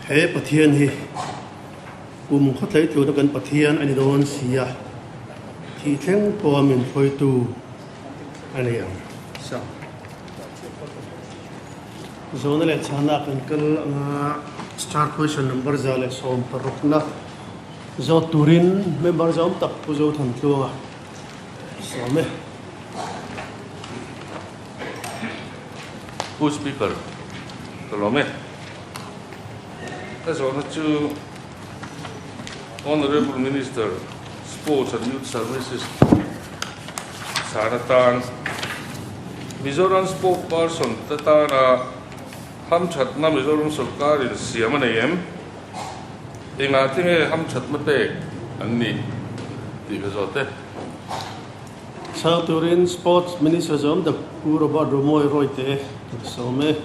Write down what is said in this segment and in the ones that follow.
He Pathian hi kum khawtlei tluna kan Pathian a ni dawn si a, thih thleng pawha min hruaitu a ni ang. Sa. Zawhna leh chhana kan kal anga star question number 160 na zawt turin member zawm tak Pu Zothantluanga sawm e. Pu Speaker, ka lawm e. Ka zawhna chu Honourable Minister, Sports and Youth Services chhan atan Mizoram Sport Person te tana hamthatna Mizoram sawrkarin siam a nei em? Engah te nge hamthatna pek an nih tih ka zawt e. Chhang turin Sports Minister zawm tak Pu Robert Romawia Rawite ka sawm e.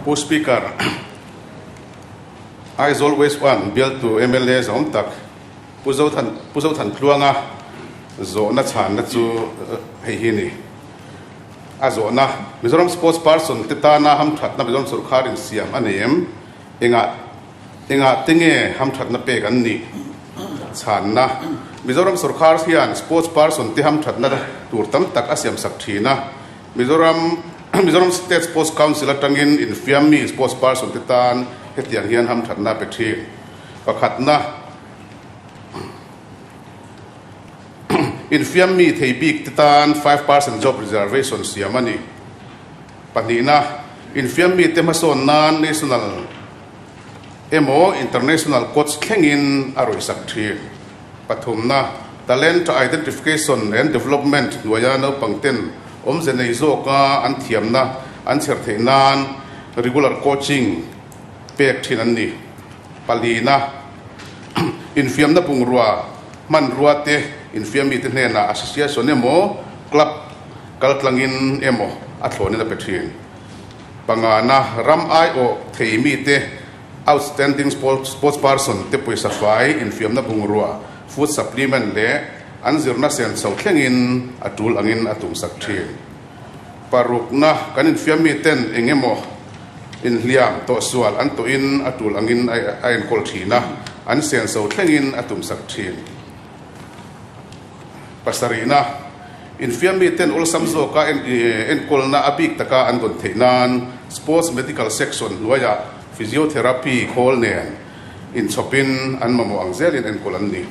Pu Speaker, Aizawl West 1 bialtu mla zawm tak Pu Zothan Pu Zothantluanga zawhna chhanna chu hei hi a ni. A zawhna, Mizoram Sports Person te tana hamthatna Mizoram sawrkar insiam a nei em? Engah Engah te nge hamthatna pek an nih? Chhanna, Mizoram sawrkar hian sports person te hamthatna tur tam tak a siamsak thin a. Mizoram Mizoram State Sports Council atangin infiam mi sports person te tan hetiang hian hamthatna a pe thin. Pakhatna, infiam mi thei bik te tan 5% job reservation siam a ni. Pahnihna, infiam mi te hmasawn nan national emaw international coach thlengin a rawihsak thin. Pathumna, Talent Identification and Development hnuaia naupangten awmze nei zawka an thiamna an chher theih nan regular coaching pek thin an ni. Palina, Infiamna bungrua hmanrua te infiam mite hnenah association emaw club kaltlangin emaw a thlawnin a pe thin. Pangana ram aiawh thei mite outstanding sports person te pawisa fai infiamna bungrua, food supplement leh an zirna sen chho thlengin a tul angin a tumsak thin. Parukna kan infiam miten eng emaw inhliam tawhsual an tawhin a tul angin a enkawl thin a, an senso thlengin a tumsak thin. Pasarihna, Infiam miten awlsam zawka enkawlna a bik taka an dawn theih nan Sports Medical Section hnuaiah Physiotherapy khawl nen inchhawpin an mamawh ang zelin enkawl an ni.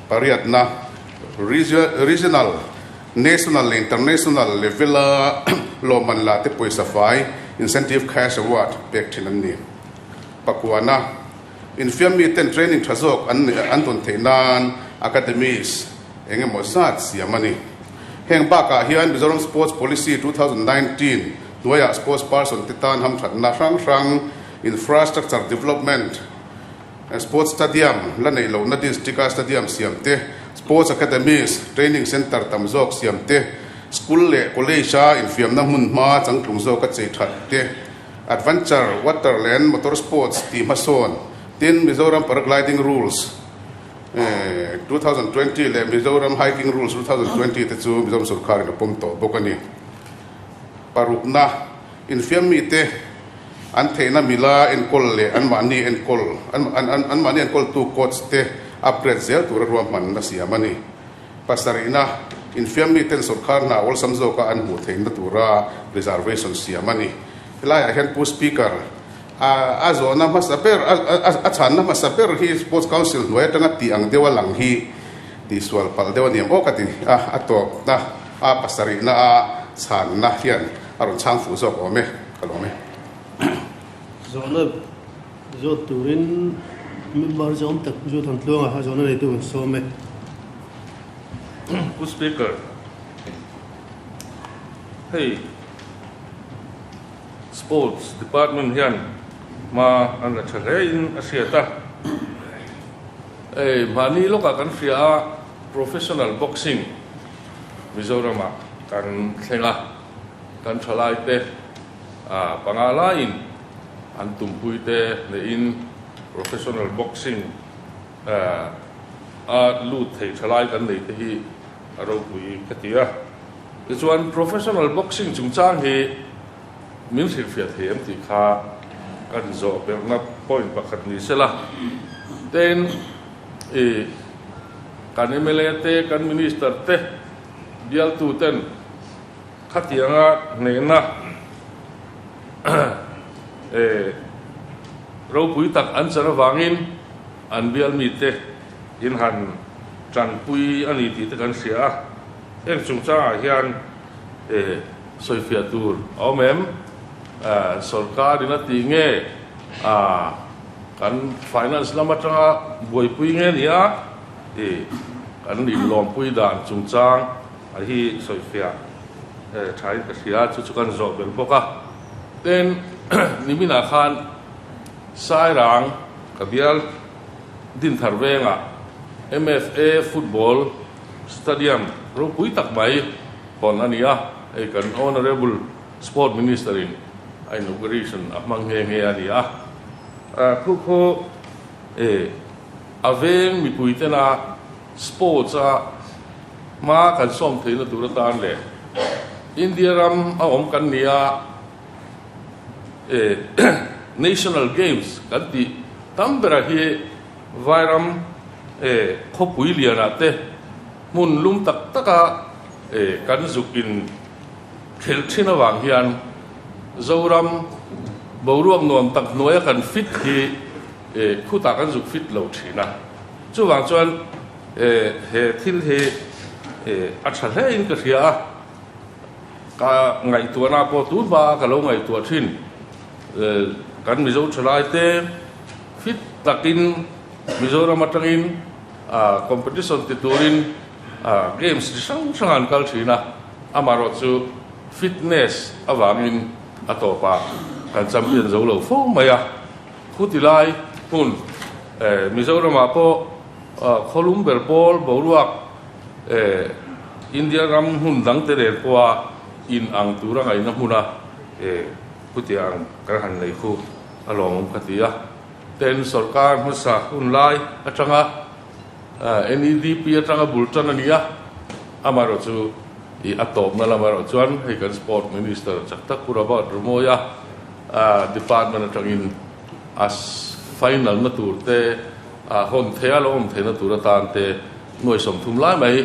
Pariatna, Regional, National leh International level-a lawmman la te pawisa fai, Incentive Cash Award, pek thin an ni. Pakuana, Infiam miten training tha zawk an dawn theih nan academies eng emaw zat siam a ni. Heng bakah hian Mizoram Sports Policy 2019 hnuaiah sports person te tan hamthatna hrang hrang, infrastructure development, sports stadium la neih lohna district-a stadium siam te, sports academies, training centre tam zawk siam te, school leh college-a infiamna hmun hma changtlung zawka chei that te, Adventure, Water leh Motor Sports tih hmasawn, tin Mizoram Paragliding Rules 2020 leh Mizoram Hiking Rules 2020 te chu Mizoram sawrkarin a pawm tawh bawk a ni. Parukna, infiam mite an theihna mila enkawl leh anmahni enkawl anmahni enkawltu coach te upgrade zel tura ruahmanna siam a ni. Pasarihna, infiam miten sawrkar hna awlsam zawka an hmuh theihna tura reservation siam a ni. Helaiah hian Pu Speaker, a zawhna hmasa ber, a chhanna hmasa ber hi Sports Council hnuai atanga tih ang deuha lang hi tihsual palh deuh a ni ang aw ka ti a, a tawpna a pasarihna a chhanna hian a rawn chhang fuh zawk awm e, ka lawm e. Zawhna Zawt turin member zawm tak Pu Thantluanga a zawhna neitu kan sawm e. Pu Speaker, hei Sports Department hian hma an la tha hle in a hriat a. Hei mahni lawkah kan hria a, Professional Boxing Mizoramah kan thleng a, kan thalaite panga laiin an tumpuite neihin professional boxing a lut theih tha lai kan nei te hi a ropui ka ti a. Tichuan professional boxing chungchang hi min hrilhfiah thei em tih kha Kan zawh belhna point pakhat ni sela, tin i kan mla te, kan minister te, bialtu ten khatianga hnehna ropui tak an chan avangin an bial mite in han tanpui a ni tih te kan hria a, heng chungchangah hian sawifiah tur a awm em? Sorkar in a tih nge kan finance lam atanga buaipui nge nia tih kan inlawmpui dan chungchang a hi sawifiah thain ka hria chu chu kan zawh belh bawk a. Tin, niminah khan Sairang ka bial Dinthar vengah MFA Football Stadium ropui tak mai hawn a ni a, hei kan Honourable Sport Minister in a inauguration a hmang nghe nghe a ni a. Khu khu a veng mipui tena sports a hma kan sawm theihna tur atan leh India ram a awm kan ni a, National Games kan tih tam berah hi Vairam khawpui lianah te hmun lum tak taka kan zuk in Khelh thin avang hian Zoram boruak nuam tak hnuaia kan fit hi khutah kan zuk fit lo thin a. Chuvang chuan he thil hi a tha hle in ka hria a, ka ngaihtuahna pawh tun hma ka lo ngaihtuah thin. Kan Mizo thalai te fit takin Mizoram atangin competition ti turin games chi hrang hrang an kal thin a. Amaherawh chu fitness avangin a tawpah kan champion zo lo fo mai a, khuti lai hmun Mizoramah pawh khawlum ber pawl boruak India ram hmun dangte nen pawha in ang tura ngaihna hmuna khuti ang kan han nei khu a lawmawm ka ti a. Ten sorkar hmasa hun lai atanga NEDP atanga bul tan a ni a, amaherawh chu ih a tawpna lam erawh chuan hei kan Sport Minister chak tak Pu Robert Romawia department atangin a final na tur te hawn theih a lo awm theihna tur atan te nuai 30 lai mai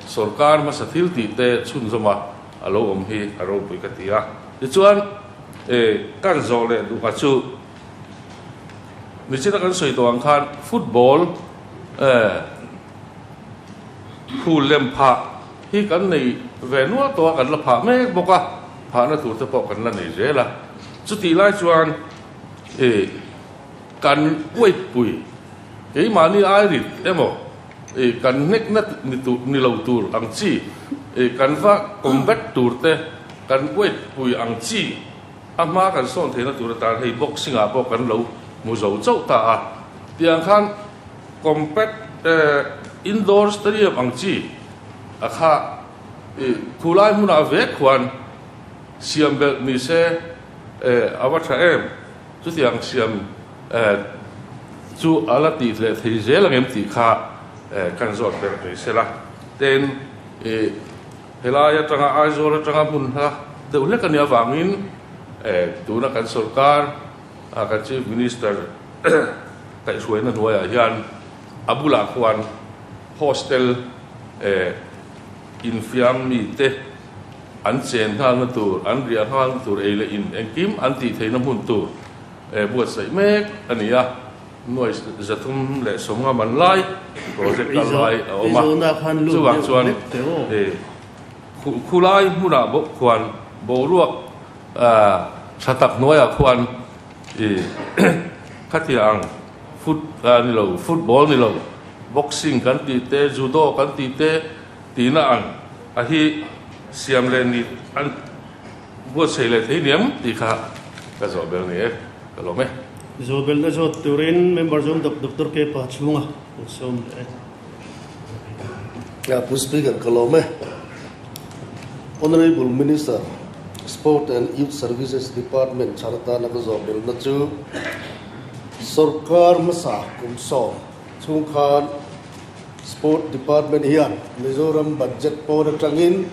sorkar hmasa thil tih te chhunzawma a lo awm hi a ropui ka ti a. Tichuan kan zawh leh duhah chu. Nichina kan sawi tawh ang khan football phul lem phah hi kan nei ve nual tawh a, kan la phah mek bawk a, phahna tur te pawh kan la nei zel a. Chutih lai chuan ih kan uaipui keimahni airit emaw ih kan hnekna ni tur ni lo tur ang chi ih kan va combat tur te kan uaipui ang chi A hma kan sawn theihna tur atan hei boxing ah pawh kan lo hmu zo chauh ta a, tiang khan compact indoor stadium ang chi a kha ih khulai hmunah vek khuan siam belh ni se a va tha em, chutiang siam chu a la tih leh thei zel ang em tih kha kan zawt belh ni sela tin ih. Helai atanga Aizawl atanga hmun hla deuh hlek a nih avangin tuna kan sorkar kan Chief Minister kaihhruaina hnuaiah hian a bulah khuan hostel infiam mite an chen nghalna tur, an riah nghalna tur ei leh in engkim an tih theihna hmun tur buatsaih mek a ni a. Nuai 350 man lai project kal lai a awm a, chuvang chuan khulai hmunah bawk khuan boruak tha tak hnuaiah khuan khatia ang foot ni lo football ni lo boxing kan tih te judo kan tih te tihna ang a hi siam leh ni an Buatsaih leh thei niam tih kha ka zawh ber ni e, ka lawm e. Zawh belhna zawt turin Member zawm Doctor K Pa chhunga kan sawm leh e. Ya Pu Speaker ka lawm e. Honourable Minister, Sport and Youth Services Department chhan atana ka zawh belhna chu Sorkar hmasa kum sawm chhung khan Sport Department hian Mizoram Budget pawn atangin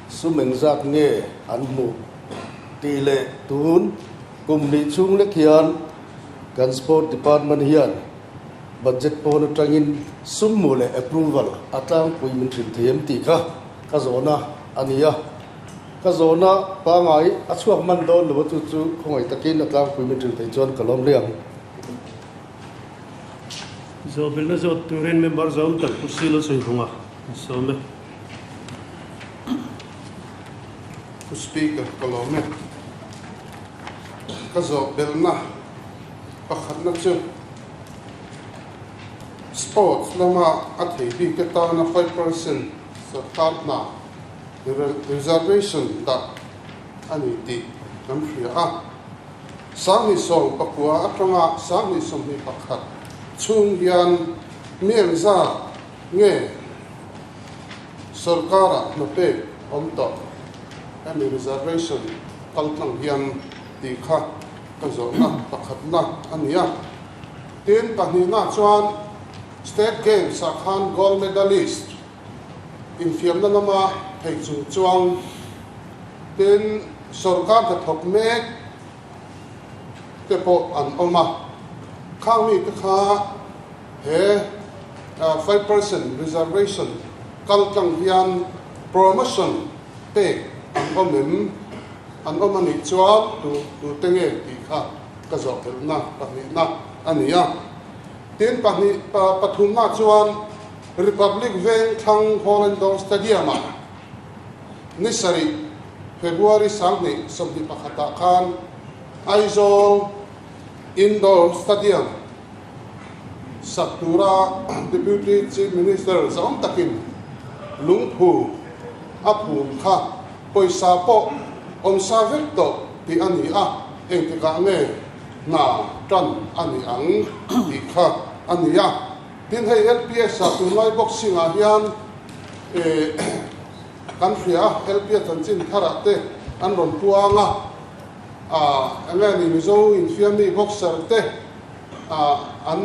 Sum engzat nge an hmuh tih leh tun Kum hnih chhung lek hian kan Sport Department hian budget pawn atangin sum hmuh leh approval a tlangpui min hrilh thei em tih kha ka zawhna a ni a. Ka zawhna pangai a chhuak hman dawn lo a chu chu khawngaih takin a tlangpui min hrilh thei chuan ka lawm hle ang. Zawhbelhna zawt turin member zawm tak Pu Silo Saihunga a sawm e. Pu Speaker ka lawm e. Ka zawhbelhna pakhatna chu Sports lama a thei bik atana 5% sarkar hna reservation dah a ni tih kan hria a. 2019 atanga 2021 chhung hian mi engzat nge Sorkara hna pek awm tawh hemi reservation kaltlang hian tih kha ka zawhna pakhatna a ni a. Tin, pahnihna chuan State Games ah khan gold medalist infiamna lama thei chung chuang tin sorkar hnathawk mek te pawh an awm a. Khang mite kha He 5% reservation kaltlang hian promotion pek an awm em? An awm a nih chuan tu tute nge tih kha ka zawh belhna pahnihna a ni a. Tin, pahnih pathumna chuan Republic Veng thlang Hall Indoor Stadium-ah ni sarih February 2021 ah khan Aizawl Indoor Stadium sak tura Deputy Chief Minister zawng takin lungphu a phum kha pawisa pawh awmsa vek tawh tih a ni a, engtikah nge hna tan a ni ang tih kha a ni a. Tin, hei LPS ah tunlai boxing ah hian kan hria a, LPS chanchin tharah te an rawn puang a. Eng nge ni Mizo infiammi boxer te an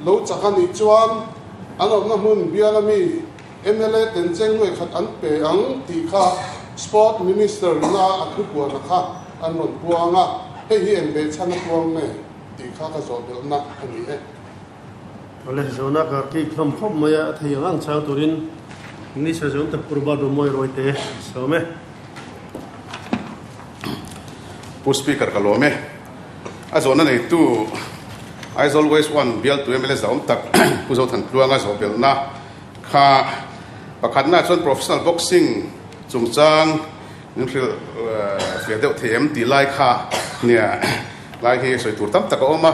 lo chak a nih chuan an awmna hmun biala mi mla ten cheng nuai khat an pe ang tih kha Sport Minister ina a thupuana kha an rawn puang a, hei hi eng behchhan a puang nge tih kha ka zawh belhna a ni e. Awle, zawhna kar khi hlawm khawp mai a, a thei ang ang chang turin Minister zawng tak Pu Robert Romawi Rawite a sawm e. Pu Speaker ka lawm e. A zawhna neitu Aizawl West One bialtu mla zahawm tak Pu Zothantluanga zawhbelhna kha pakhatna chuan Professional Boxing chungchang min hrilh fiah deuh thei em tih lai kha nia lai hi sawi tur tam tak a awm a.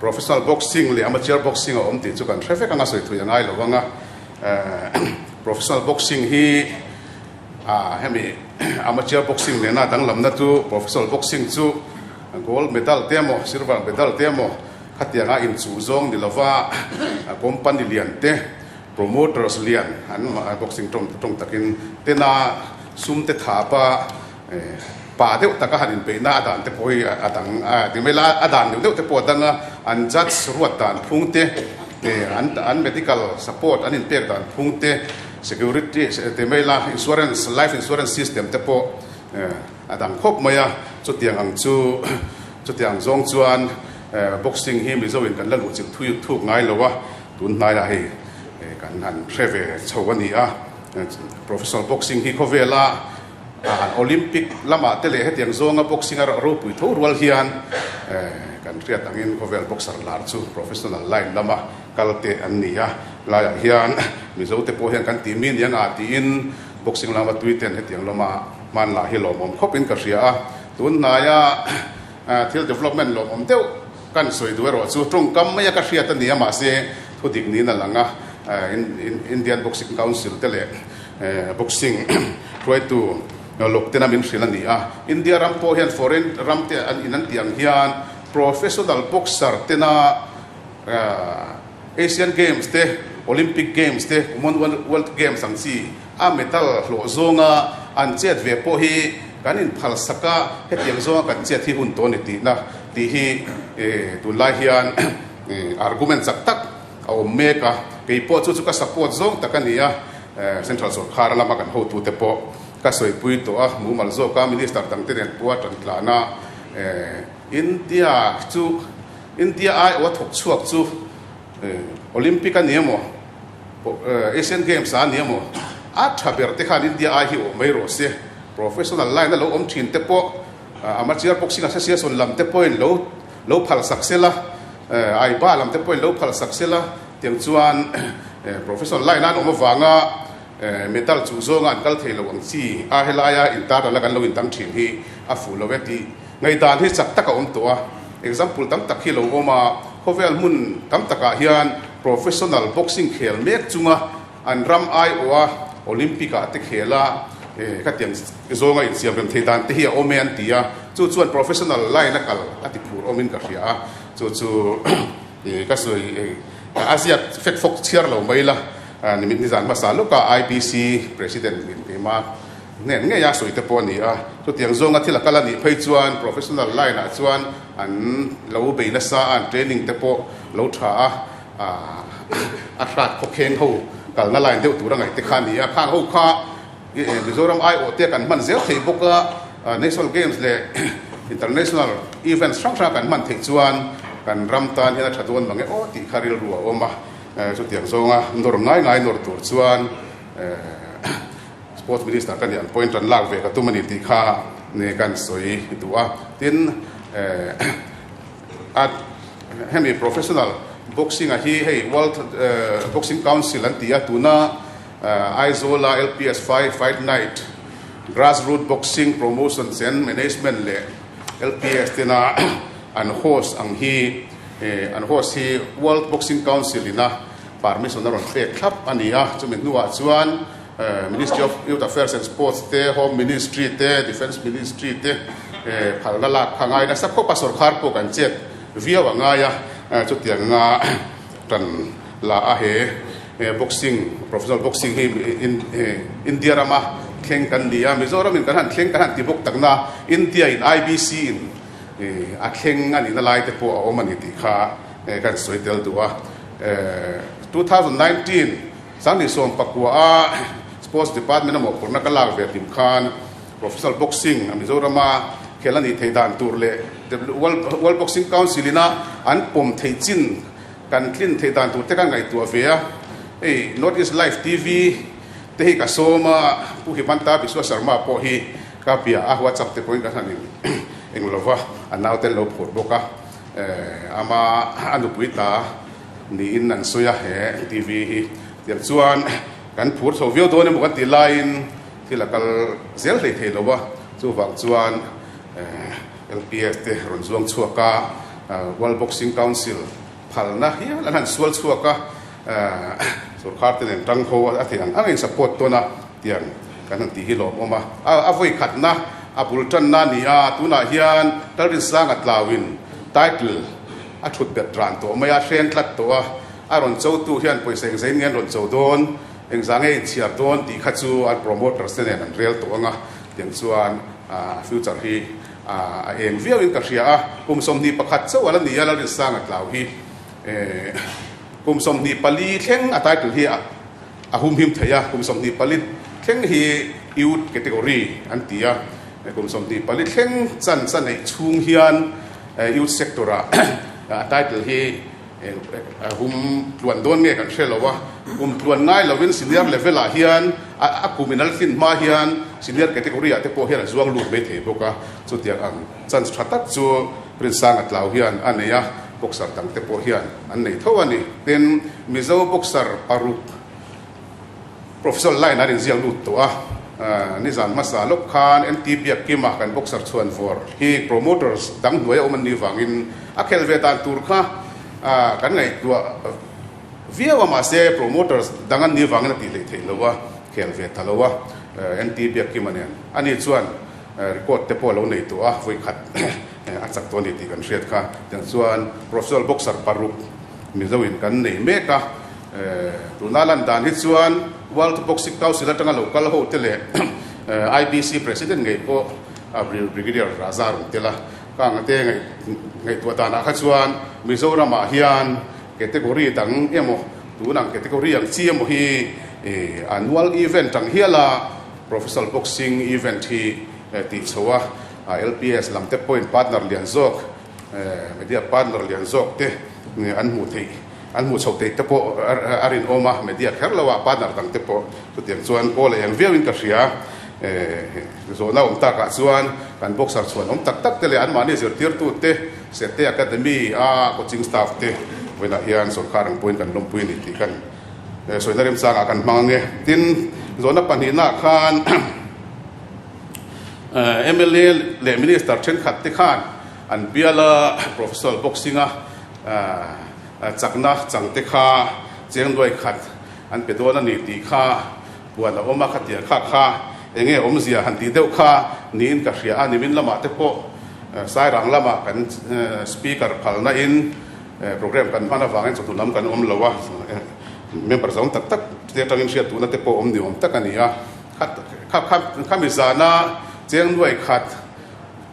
Professional Boxing leh Amateur Boxing a awm tih chu kan hre vek anga sawi thui a ngai lo ang a. Professional Boxing hi A hemi amateur boxing nena danglamna chu professional boxing chu gold medal te emaw silver medal te emaw khatianga inchuh zawng ni lova company lian te promoters lian an boxing tawng tawng takin tena sum te thapa pa deuh taka han inbeihna a dan te pawh hi a dang a ti mai la a dan deuh deuh te pawh a dang a an judge ruat dan phung te an an medical support an inpek dan phung te Security ti mai la, insurance, life insurance system te pawh a dang khawp mai a, chutiang ang chu, chutiang ang zawng chuan boxing hi Mizo in kan la luh chilh thui thuk ngai lo a, tun hnaiah hei kan han hre ve chho a ni a, professional boxing hi khawvela Olympic lamah te leh hetiang zawnga boxing a ropui tho rual hian kan hriat angin khawvel boxer lar chu professional line lama kal te an ni a, laiah hian Mizo te pawh hian kan tih mi nia ngah tiin boxing lama tui ten hetiang lama hman lah hi lawmawm khawpin ka hria a, tun hnaia thil development lawmawm deuh kan sawi duh erawh chu tawngkam maia ka hriat a ni a, mahse thu dik niin a lang a, Indian Boxing Council te leh boxing hruaitu lawk tena min hrilh a ni a, India ram pawh hian foreign ram te an in an tih ang hian professional boxer tena Asian Games te, Olympic Games te, Commonwealth Games ang chi a medal hlawh zawnga an chet ve pawh hi kan inphalsak a, hetiang zawnga kan chet hi hun tawh a ni tihna tih hi tunlai hian argument chak tak a awm mek a. Kei pawh chu chu ka support zawng tak a ni a, Central sawrkhar lama kan hotute pawh ka sawipui tawh a, mumal zawka Minister dangte nen pawha ṭan tlana. India chu India aiawha thawk chhuak chu Olympic a ni emaw Asian Games ah a ni emaw a tha ber te khan India ai hi awh mai rawh se. Professional line a lo awm thin te pawh Amateur Boxing Association lam te pawhin lo lo phal sak sela, AIBA lam te pawhin lo phal sak sela tiang chuan professional line a an awm avanga medal chuh zawnga an kal thei lo ang chi a helaia intarnala kan lo indang thin hi a fuh lo e tih ngaihdan hi chak tak a awm tawh a. Example tam tak hi lo awm a, khawvel hmun tam takah hian professional boxing khel mek chunga an ram aiawha Olympic ah te khel a khatiang zawnga insiam rem thei dan te hi a awm e an ti a, chu chuan professional line a kal a ti phur awmin ka hria a, chu chu ka sawi a ziak fek fawk chhiar lo mai la, nimit nizan hmasa lawka IBC President in keimah hnen ngei a sawi te pawh a ni a, chutiang zawnga thil a kal a nih phei chuan professional line ah chuan an lo bei nasa a, an training te pawh lo tha a, a hrat khawkheng ho kalna line deuh tur a ngaih te kha a ni a, khang ho kha Mizoram aiawh te kan hman zel thei bawk a, National Games leh International events hrang hrang kan hman theih chuan kan ram tan hian a tha dawn mang e aw tih kha rilru a awm a, chutiang zawnga nawr ngai ngai nawr tur chuan Sports Minister ka nih ang pawhin tan lak ve ka tum a ni tih kha kan sawi duh a. Tin, a hemi professional boxing a hi hei World Boxing Council an ti a, tuna Aizawl a LPS Fight Night Grassroot Boxing Promotions and Management leh LPS tena an host ang hi an host hi World Boxing Council ina Permission a rawn pek thlap a ni a, chumi hnuah chuan Ministry of Youth Affairs and Sports te, Home Ministry te, Defence Ministry te phalna lak kha ngai nasa khawp a, sorkar pawh kan chet viau a ngai a, chutiang anga tan la a he boxing, professional boxing hi India rama thleng kan ni a, Mizoram in kan han thleng kan han ti bawk takna India in IBC in a thleng a nihna lai te pawh a awm a ni tih kha kan sawi tel duh a. 2019 1960 a Sports Department a mawhphurhna ka lak ve hlim khan Professional Boxing a Mizorama khel a nih theih dan tur leh World Boxing Council ina an pawm theih chin kan tlin theih dan tur te ka ngaihtuah ve a. Hei North East Live TV te hi ka sawm a, Pu Himanta Biswa Sarma pawh hi ka bia a, WhatsApp te pawhin ka hlan eng lova a naute an lo phur bawk a. Ama a nupui ta niin an sawi a he TV hi tiang chuan kan phur chho viau dawn emaw kan tih laiin thil a kal zel hlei thei lo a, chuvang chuan LPS te rawn zuang chhuak a, World Boxing Council phalna hial an han sual chhuak a, sorkar te nen tang ho a theih ang angin support tawn a tiang kan han tih hi lawmawm a, a vawi khatna a bul tanna a ni a, tunah hian Lalrinsanga tlauin title a thut bet ran tawh mai a, hreng tlat tawh a, a rawn chotu hian pawisa engzah in nge an rawn cho dawn, engzah nge inchhiar dawn tih kha chu an promoters te nen an rel tawh ang a, tiang chuan future hi a eng viau in ka hria a, kum 21 chauh a la ni a Lalrinsanga tlau hi kum 24 thleng a title hi a humhim thei a, kum 24 thleng hi youth category an ti a, kum 24 thleng chance a neih chhung hian youth sector ah a title hi a hum tluan dawn nge kan hre lo a, kum tluan ngai lovin senior level ah hian a kum in a la tlin hma hian senior category ah te pawh hian a zuang lut mai thei bawk a, chutiang ang chance tha tak chu Rinsanga Tlau hian a nei a, boxer dang te pawh hian an nei tho a ni. Tin, Mizo boxer paruk professional line an inziak lut tawh a, nizan hmasa lawk khan NT Biakkima kan boxer chhuan vawr hi promoters dang hnuai a awm an nih vangin a khel ve dan tur kha kan ngaihtuah viau a, mahse promoters dang an nih vangin a tih hleih theih lo a, khel ve ta lo a NT Biakkima nen. Ani chuan record te pawh a lo nei tawh a, vawi khat a chak tawh a ni tih kan hriat kha. Tiang chuan professional boxer paruk Mizo in kan nei mek a, tuna lan dan hi chuan World Boxing Council atanga lo kal ho te leh IBC President ngei pawh Brigadier Raja rawn tel a, kang te ngaihtuah danah kha chuan Mizoramah hian category dang emaw tunang category ang chi emaw hi annual event ang hiala Professional Boxing event hi tih chho a. LPS lam te pawhin partner lian zawk, media partner lian zawk te an hmuh theih, an hmuh chhoh theih te pawh a rinawm a, media kher lo ah partner dang te pawh chutiang chuan kawl a eng viauin ka hria. Zawhna awm takah chuan kan boxer chhuan awm tak tak te leh anmahni zirtirtu te, Sete Academy a coaching staff te vawiinah hian sawrkar ang pawhin kan lawmpui a ni tih kan sawina remchangah kan hmang ang e. Tin, zawhna pahnihnaah khan mla leh minister thenkhat te khan an biala professional boxing a chakna chang te kha cheng nuai khat an pe dawn a ni tih kha Puan a awm a, khatiang kha kha eng nge awmzia han tih deuh kha niin ka hria a, nimin lamah te pawh Sairang lamah kan speaker phalna in program kan hman avangin chawhnu lam kan awm lo a, member zawng tak tak te atangin hriat duhna te pawh awm ni awm tak a ni a, kha kha khami zana cheng nuai khat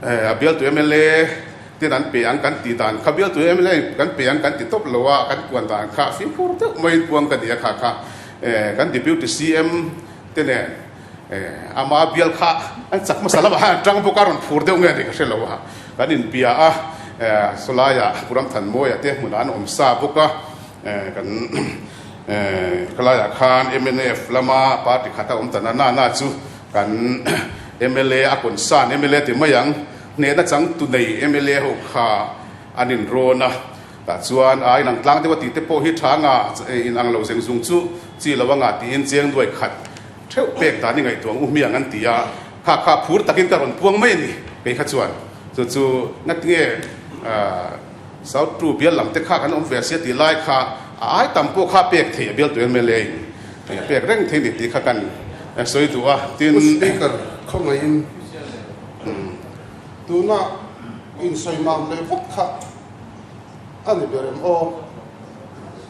a bialtu mla ten an pe ang kan tih dan kha bialtu mla kan pe ang kan ti tawp lo a, kan puan dan kha fimkhur deuh maiin puang ka ni a kha kha. Kan Deputy CM te nen ama bial kha an chak hmasa lamah khan an tang bawk a, rawn phur deuh nge ni ka hre lo a, kan inbia a, sawlaiah Pu Ramthanmawia te hmunah an awm sa bawk a, kan khalaiah khan mnf lama party khat a awm ta na na chu kan mla a concern mla ti mai ang, hnehna changtu nei mla ho kha an inrawn a. Tah chuan a inang tlang deuh a tih te pawh hi tha nga inang lo zeng zung chu chi lo anga tiin cheng duai khat theuh pek dan i ngaihtuah ang u hmiang an ti a, kha kha phur takin ka rawn puang mai a ni kei kha chuan chu chu ngatinge South Tu bial lam te kha kan awm ve sia tih lai kha a ai tam pawh kha pek theih a bialtu mla in a pek reng thei ni tih kha kan sawi duh a tin. Pu Speaker khawngaihin tuna insawi mam leh vak kha A ni ber em aw?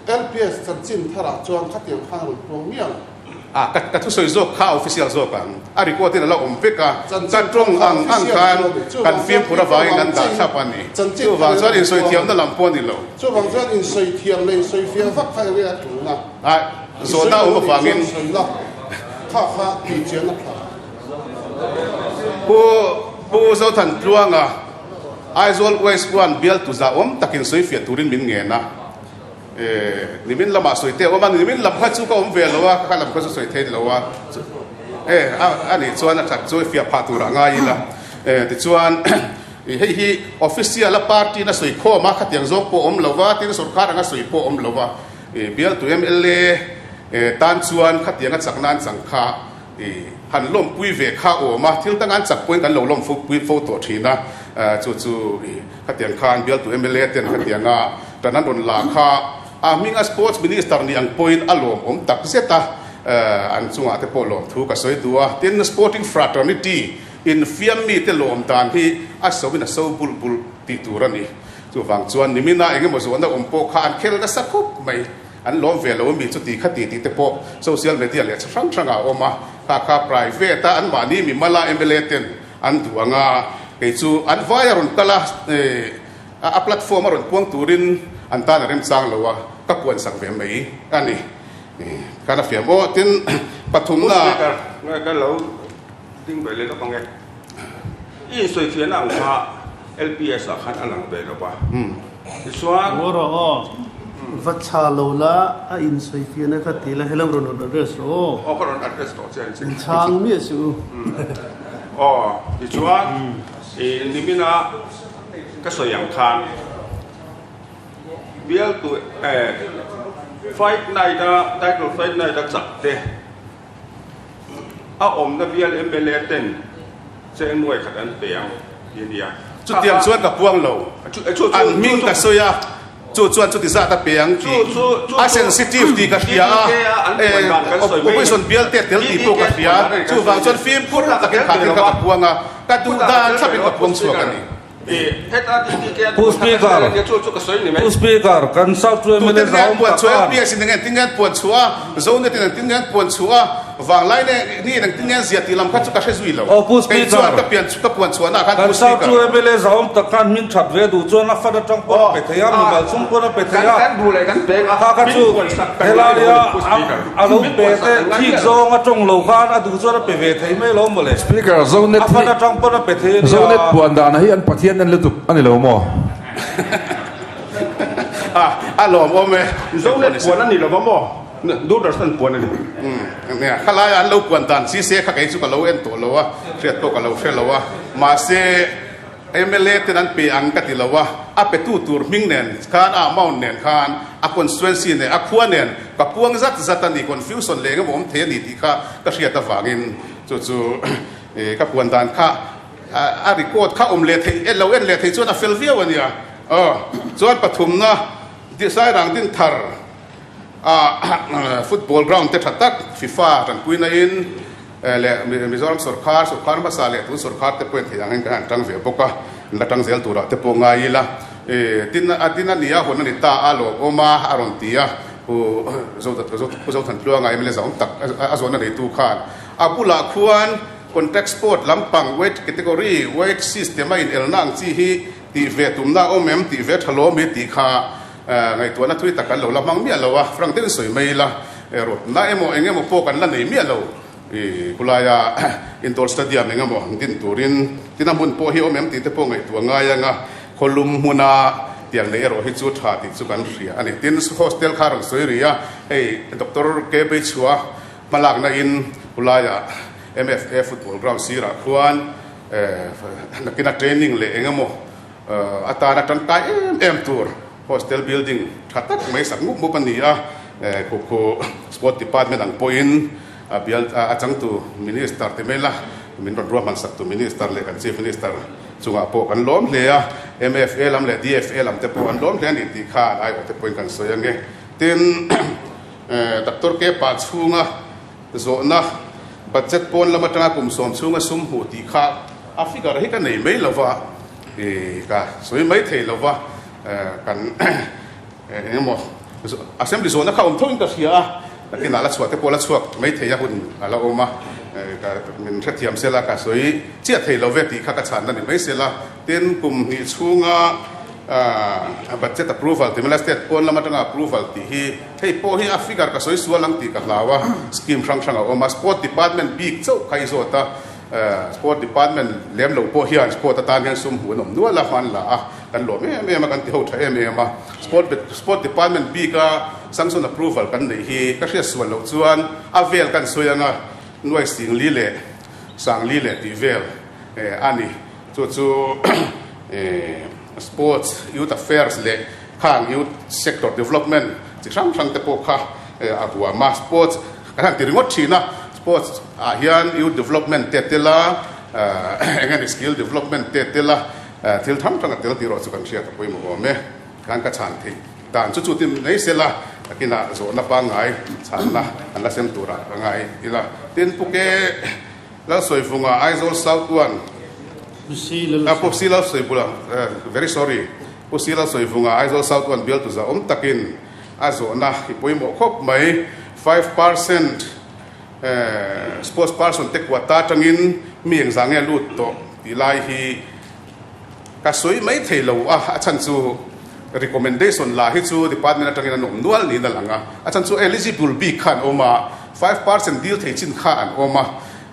LPS chanchin tharah chuan khatiang khan a rawn puang mial. A, ka ka thusawi zawk kha a official zawk ang. A record in a la awm vek a. Kan tawng ang ang khan kan fimkhur avangin kan dah thlap a ni. Chuvang chuan insawi thiamna lam pawh a ni lo. Chuvang chuan insawi thiam leh insawi fiah vak kha enge a tulna? A, zawhna a awm avangin. Sawina kha kha tihchian a tha. Pu Pu Zothantluanga. Aizawl West chuan bialtu zahawm takin sawifiah turin min ngen a, e, nimin lamah sawi te a awm a, nimin lam kha chu ka awm ve lo a, kha lam kha chu sawi thei lo a, e, a nih chuan a that chu fiah phah turah ngai ila, e, tichuan hei hi official a party in a sawi khawm a, khatiang zawk pawh a awm lo va, tin sorkar anga sawi pawh a awm lo va, e, bialtu mla tan chuan khatiang a chakna an chang kha. I han lawmpui ve kha awm a, thil dang an chak pawhin kan lo lawmpui fo tawh thin a, chu chu i khatiang khan bialtu mla ten khatianga tan an rawn la kha a hminga Sports Minister ni ang pawhin a lawmawm tak zet a, an chungah te pawh lawmthu ka sawi duh a, tin Sporting Fraternity infiam mite lawm dan hi a soin a so bulh bulh tih tur a ni, chuvang chuan nimina engemaw zawhna awm pawh kha an khel nasa khawp mai. An lawm ve lo ami chuti kha ti tih te pawh social media leh chi hrang hrangah a awm a, kha kha private a anmahni mimala mla ten an duh ang a, kei chu an vai a rawn kal a, a platform a rawn puang turin an tan a remchang lo a, ka puan sak ve mai a ni. Khan a fiam aw tin pathumna. Speaker, nge ka lo ding ve leh lawk ang e. I insawifiahna ang kha LPS ah khan a lang ve lo va. Tichuan. Ngaw rawh aw. Va chha lo la, a insawifiahna kha ti la, helam rawn rawn address rawh aw. Aw ka rawn address tawh che ang. In chhang miah suh u. Aw, tichuan i nimina ka sawi ang khan bialtu eh fight night a title fight night a chak te A awmna bial mla ten cheng nuai khat an pe ang ti a nia. Chutiang chuan ka puang lo. An hming ka sawi a, chu chuan chuti zat a pe ang tih a sensitive tih ka hria a, opposition bial te tel tih pawh ka hria. Chuvang chuan fimkhur takin kha thil kha ka puang a, ka duh dan thlapin ka puang chhuak a ni. Pu Speaker, Pu Speaker, kan South Mla Tute Zahawm puan chhuah tak LPS in eng tin nge an puan chhuah a, Zonet in engtin nge an puan chhuah a. Vanglai ne ni engtin nge an zia tih lam kha chu ka hre zui lo. Aw Pu Kei chuan Speaker, ka pian ka puan chhuahna ah khan kan Pu South Speaker. chu MLA zahawm tak khan hming that ve duh chuan a fan atang pawn a pe thei a, mimal chung pawn a pe thei a. Kha kha chu helaia a lo pe te thik zawng a tawng lo khan a duh chuan a pe ve thei mai lo mawle. Speaker, Zonet A hi fan atang pawn a pe thei a nia. Zonet puan dana hi an Pathian en lutuk a ni lo maw? A lawmawm e. Zonet puan a ni lo va maw? Doordarshan puan a ni. Nia, khalaia an lo puan dan chi se kha kei chu ka lo en tawh lo a, hriat pawh ka lo hre lo a. Mahse, mla ten an pe ang ka ti lo a, a petu tur hming nen khan, a amount nen khan, a constituency nen, a khua nen ka puang zat zat a ni, confusion leh engemaw awm thei a ni tih kha ka hriat avangin chu chu ka puan dan kha a record kha awm leh theih, lo en leh theih chuan a fel viau a nia. Aw, chuan pathumna Sairang Dinthar. A football ground te tha tak FIFA tanpuina in leh Mizoram sawrkhar, sawrkhar hmasa leh tun sawrkhar te pawhin theih angin kan han tang ve bawk a, an la tang zel turah te pawh ngai ila. Tin a din a ni a, hawn a ni ta a, lawmawm a a rawn ti a, Pu Pu Zothantluanga mla zahawm tak a zawn a neitu khan a bulah khuan contact sport lampang weight category, weight system a inelna ang chi hi tih ve tumna a awm em tih ve tha lawm hi tih kha Ngaihtuahna thui tak kan lo la hmang miah lo a, frank deuhin sawi mai ila, rawtna emaw eng emaw pawh kan la nei miah lo. I khulaia indoor stadium eng emaw din turin tin a hmun pawh hi awm em tih te pawh ngaihtuah ngai ang a, khawlum hmuna tiang neih erawh hi chu tha tih chu kan hria a ni. Tin, hostel kha rawn sawi rih a, hei Doctor K Beichhua hmalakna in khulaia MFA football ground sirah khuan nakina training leh eng emaw Atana tangkai em em tur hostel building tha tak mai sak mup mup a ni a, Kho Sport Department ang pawhin a bial a changtu Minister ti mai la, min rawn ruahman sak tu Minister leh kan Chief Minister chungah pawh kan lawm hle a, MFA lam leh DFA lam te pawh an lawm hle a ni tih kha an aiawh te pawhin kan sawi ange. Tin, Doctor Kepa chhunga zawhna budget pawn lam atanga kum sawm chhunga sum hmuh tih kha a figure hi ka nei mai lova, I ka sawi mai thei lo va, kan eng emaw assembly zawhna kha awm tho in ka hria a, nakinah la chhuah te pawh la chhuak mai thei a hun a la awm a, ka min hrethiam sela ka sawi chiah thei lo ve tih kha ka chhanna ni mai sela, tin kum hnih chhunga budget approval tih mai la state pawn lam atanga approval tih hi hei pawh hi a figure ka sawi sual ang tih ka hlau a, scheme hrang hrang a awm a, sport department bik chauh kha i zawt a. Sport department lem lo pawh hian sport atan hian sum hmuh an awm nual a, hman la a, kan lawm em em a, kan ti ho tha em em a. Sport sport department bika sanction approval kan neih hi ka hriat sual loh chuan a vel kan sawi anga nuai singli leh sangli leh tih vel a ni. Chu chu sports, youth affairs leh khang youth sector development chi hrang hrang te pawh kha a huam a. Sports Kan han ti ringawt thin a, sports ah hian youth development te a tel a, eng nge ni skill development te a tel a, thil hrang hrang a tel tih erawh chu kan hriat a pawimawh awm e. Khan ka chhan theih dan chu chu ti mai sela, takinah zawhna pangngai chhanna an la sem turah ka ngai ila. Tin, Puke Lalsawivunga Aizawl South One, Pu Si Lalsawibula, very sorry, Pu Si Lalsawivunga Aizawl South One bialtu zahawm takin, A zawhna i pawimawh khawp mai. 5% sports person te quota atangin mi engzah nge lut tawh tih lai hi ka sawi mai thei lo a, a chhan chu recommendation la hi chu department atangin an awm nual niin a lang a, a chhan chu eligible bik kha an awm a, 5% deal thei chin kha an awm a,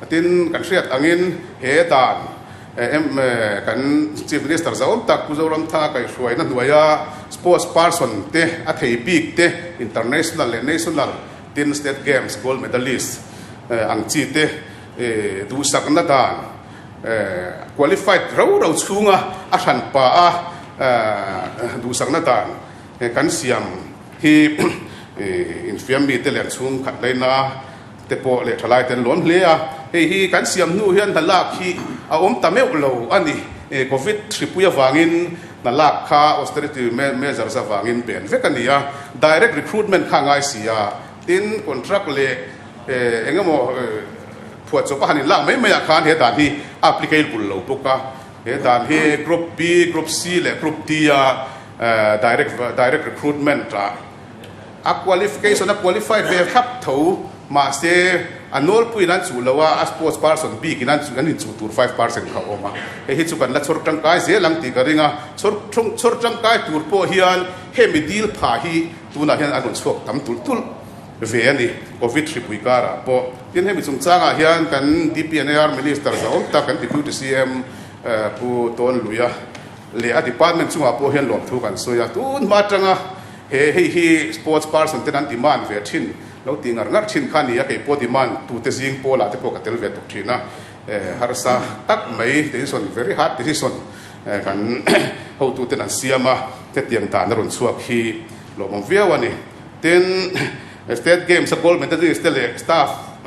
tin kan hriat angin he dan Kan Chief Minister zahawm tak Pu Zoramthanga kaihhruaina hnuaia sports person te a thei bik te international leh national tin state games gold medalist ang chi te duhsakna dan qualified rau rau chhunga a hranpa a duhsakna dan kan siam hi infiam mite leh an chhungkhat laina te pawh leh thalai te an lawm hle a, hei hi kan siam hnu hian hna lak hi a awm ta meuh lo a ni. Covid hripui avangin hna lak kha austerity measures avangin ben vek a ni a, direct recruitment kha a ngai si a, tin contract leh eng emaw phuahchawp a han inlak mai mai ah khan he dan hi a applicable lo bawk a, he dan hi group B, group C leh group D a direct direct recruitment ah A qualification a qualified ve thlap tho, mahse a nawlpuiin an chuh lo a, a sports person bikin an an inchuh tur 5% kha a awm a. Hei hi chu kan la chhawr tangkai zel ang tih ka ring a, chhawr chhawr tangkai tur pawh hian hemi dil pha hi tunah hian a rawn chhuak tam tulh tulh ve a ni, Covid hripui karah pawh. Tin, hemi chungchangah hian kan DPNAR Minister zahawm tak kan Deputy CM Pu Tawnluia leh a department chungah pawh hian lawmthu kan sawi a, tun hma atanga he hei hi sports person ten an demand ve thin lo tih ngar ngar thin kha a ni a, kei pawh demand tute zing pawlah te pawh ka tel ve tuk thin a, harsa tak mai decision very hard decision kan hotuten an siam a, hetiang dan a rawn chhuak hi lawmawm viau a ni. Tin, State Games a gold medalist te leh staff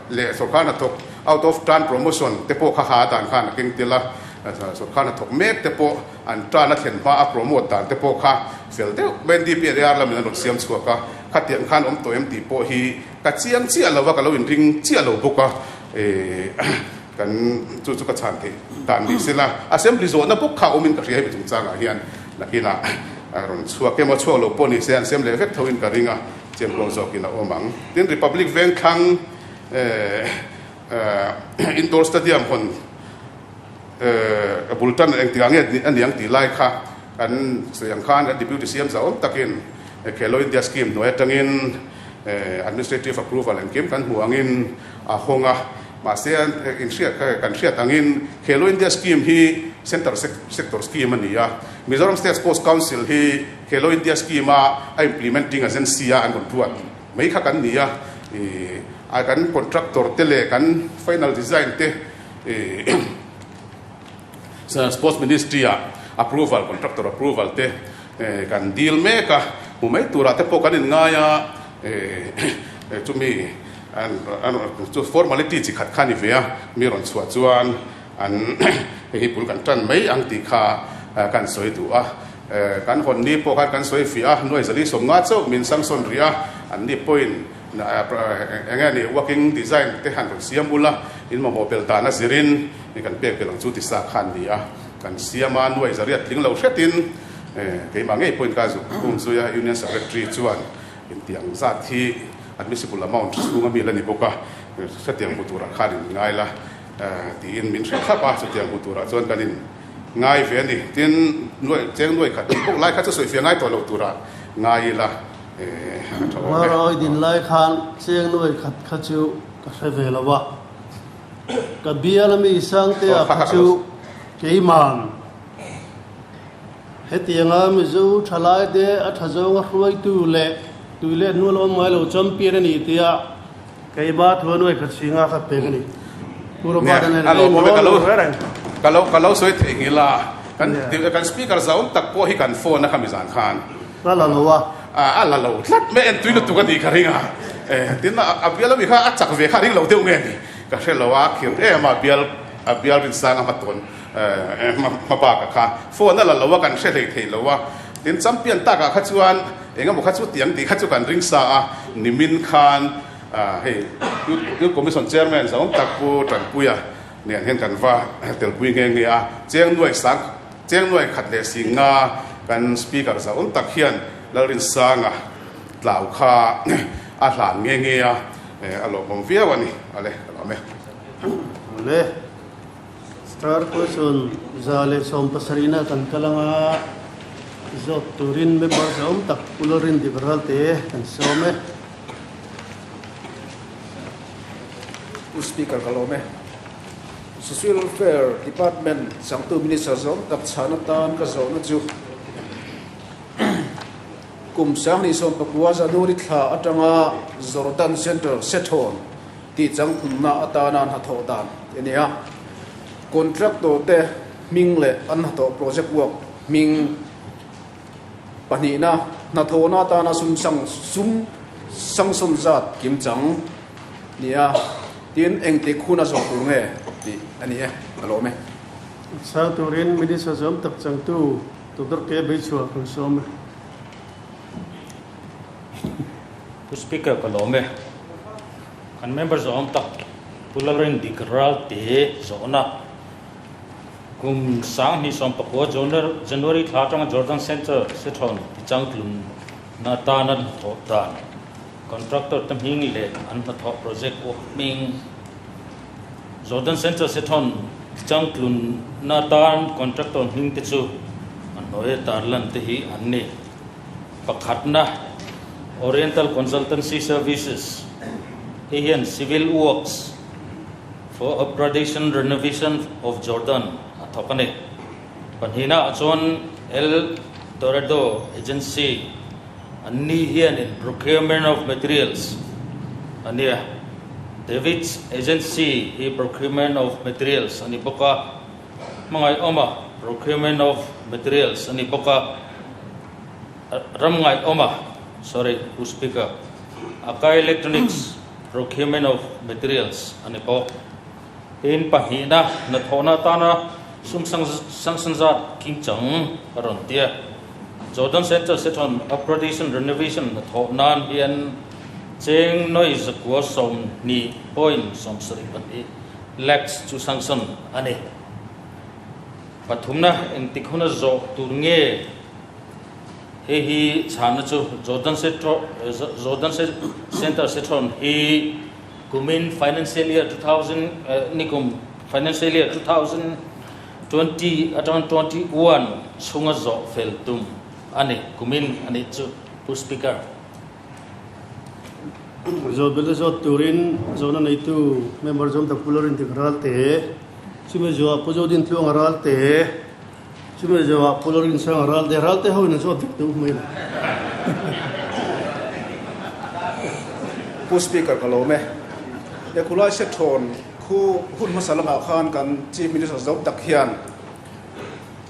leh sawrkar hnathawk out of turn promotion te pawh kha ha dan khan a keng tel a, sawrkar hnathawk mek te pawh an turn a thlen hma a promote dan te pawh kha fel deuh mai DPLAR lamin an rawn siam chhuak a, khatiang khan awm tawh em tih pawh hi ka chiang chiah lo a, ka lo inring chiah lo bawk a. Kan chu chu ka chhan theih dan ni sela, Assembly zawhna bawk kha awmin ka hria hemi chungchangah hian nakinah a rawn chhuak emaw chhuak lo pawh ni se an sem leh vek thoin ka ring a, chiangkuang zawkin a awm ang. Tin, Republic Vengthlang Indoor Stadium hawn bul tan engtikah nge a niang tih lai kha kan sawi ang khan kan Deputy CM zahawm takin Khelo India Scheme hnuai atangin Administrative Approval engkim kan hmu angin a hawng a, mahse inhriat kha kan hriat angin Khelo India Scheme hi Centre Sector Scheme a ni a, Mizoram State Sports Council hi Khelo India Scheme a a implementing agency a an rawn ruat mai kha kan ni a, ih a kan contractor te leh kan final design te ih Sports Ministry ah approval contractor approval te kan dil mek a, hmu mai turah te pawh kan inngai a, chumi chu formality chi khat kha a ni ve a, mi rawn chhuah chuan an hei hi bul kan tan mai ang tih kha kan sawi duh a, kan hawn ni pawh khan kan sawi fiah a, nuai zali 50 chauh min sanction rih a, an ni pawhin eng nge ni working design te han rawn siam ula, in mamawh bel dan a zirin kan pek belh ang chu ti sa kha an ni a. Kan siam a, nuai zariat tling lo hretin keimah ngei pawhin ka zuk khum zui a, Union Secretary chuan intiang zat hi admissible amount chhunga mi la ni bawk a, hetiang hmu turah khan in ngai la tiin min hrilh thlap a, chutiang hmu turah chuan kan in ngai ve a ni. Tin, nuai cheng nuai khat tih bawk lai kha chu sawifiah ngai tawh lo turah ngai ila a tha awm e. Marawi din lai khan cheng nuai khat kha chu ka hre ve lo a. Ka bial ami Sangtea kha chu keiman hetianga Mizo thalaite a tha zawnga hruaitu leh tui leh hnual awm ngai lo champion a ni tia keima thuanuai kha chhinga kha pek a ni. Pu Robert a nen a inrawn lo reng reng. Ka lo ka lo sawi theihnghilh a, kan kan speaker zau tak pawh hi kan phone a khami zan khan. A la lo a. A la lo tlat mai, en tui lutuk a nih ka ring a. Tin, a bial ami kha a chak ve kha a ring lo deuh nge ni? Ka hre lo a, a khirh em a, bial a bial rinsang a hmatawn hma bakah kha phone a la lo a, kan hre hlei thei lo a. Tin, champion takah kha chuan eng emaw kha chu tiang tih kha chu kan ring sa a, nimin khan hei Youth Commission Chairman zawng tak Pu Tanpuia nen hian kan va telpui nghe nghe a, cheng nuai sang Cheng nuai khat leh sing nga kan Speaker zahawm tak hian Lalrinsanga tlau kha a hlan nge nge a, a lawmawm viau a ni. Ale, ka lawm e. Awle, Star Question 170 na kan kal anga zawt turin member zahawm tak Pu Lalrindik Ralte kan sawm e. Pu Speaker ka lawm e. Social Welfare Department changtu Minister zawng tak chhan atan ka zawhna chu kum 2019 January thla atanga Jordan Centre Sethawn tih changthumna atana hnathawh dan a ni a. Contractor te hming leh an hnathawh project work hming pahnihna hnathawhna atana sum sum sanction zat kimchang ni a. Tin, engtik hun a zawh tur nge tih a ni e, a lawm e. Chhang turin Minister zawm tak changtu Doctor K. Beichhua kan sawm e. Pu Speaker ka lawm e. Kan member zawm tak Pu Lalrindik Ralte zawhna kum 2019 January thla atanga Jordan Centre Sethawn tichangtlunna atana hnathawh dan. Contractor te hming leh an hnathawh project work hming. Jordan Central Sethawn changtlunna atan contractor hming te chu a hnuaia tarlan te hi an ni. Pakhatna, Oriental Consultancy Services hei hian Civil Works for Upgradation Renovation of Jordan a thawk a ni. Pahnihna ah chuan El Dorado Agency an ni hianin Procurement of Materials a nia. David's Agency hi Procurement of Materials a ni bawk a. Hmangaihawma Procurement of Materials a ni bawk a, Ramngaihawma, sorry, Pu Speaker, Akai Electronics Procurement of Materials a ni bawk. Tin, pahnihna hnathawhna atana sum sanction zat kimchang a rawn ti a. Jordan Central Sethon Upgradation Renovation hnathawh nan hian cheng nawi 912.72 lakhs chu sanction a ni. Pathumna engtik huna zawh tur nge? Hei hi chhanna chu Jordan Jordan Centre Sethon hi kumin financial year 2000 nikum financial year 2020 atang 21 chhunga zawh fel tum a ni kumin a nih chu Pu Speaker. Zawh belh zawt turin zawhna neitu member zawm tak Pu Lalrindik Ralte, chumi zawhah Pu Zodintluanga Ralte, chumi zawhah Pu Lalrinsanga Ralte, Ralte ho in an zawt vek deuh mai lo. Pu Speaker ka lawm e. He khulai sethawn khu hun hmasa lamah khan kan Chief Minister zo tak hian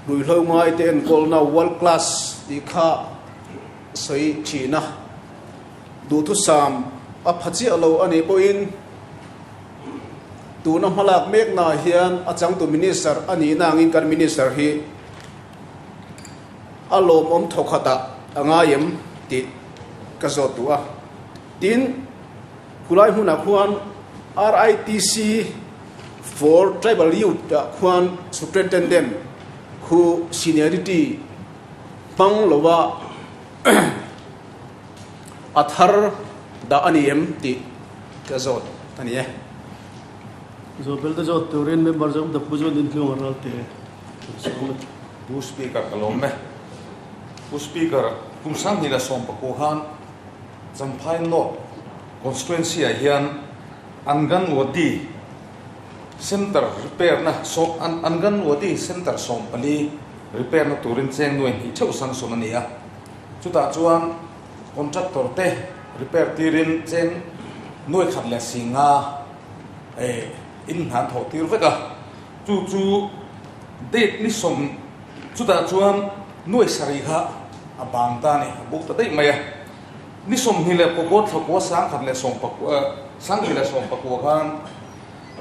ruihhlo ngaite enkawlna world class tih kha sawi thin a, duhthusam a pha chiah lo a nih pawhin tuna hmalak meknaah hian a changtu Minister a nihna angin kan Minister hi a lawmawm thawkhatah a ngai em tih ka zawt duh a. Tin, khulai hmunah khuan RITC for Tribal Youth ah khuan Superintendent khu seniority hmang lova a thar dah a ni em tih ka zawt a ni e. Zawhbel te zawt turin member zawng tak Pu John Dintluanga Ralte kan sawm a. Pu Speaker ka lawm e. Pu Speaker, kum 2019 khan Champhai North Constituency ah hian Anganwadi Centre repair na Anganwadi Centre 14 repair na turin cheng nuai hnih theuh sanction a ni a, chutah chuan contractor te repair tirin cheng nuai khat leh si nga eh in hna an thawh tir vek a, chu chu date ni sawm chutah chuan nuai sarih kha a bang ta a ni, a buk ta daih mai a, ni 29 thlakua 1019 2019 khan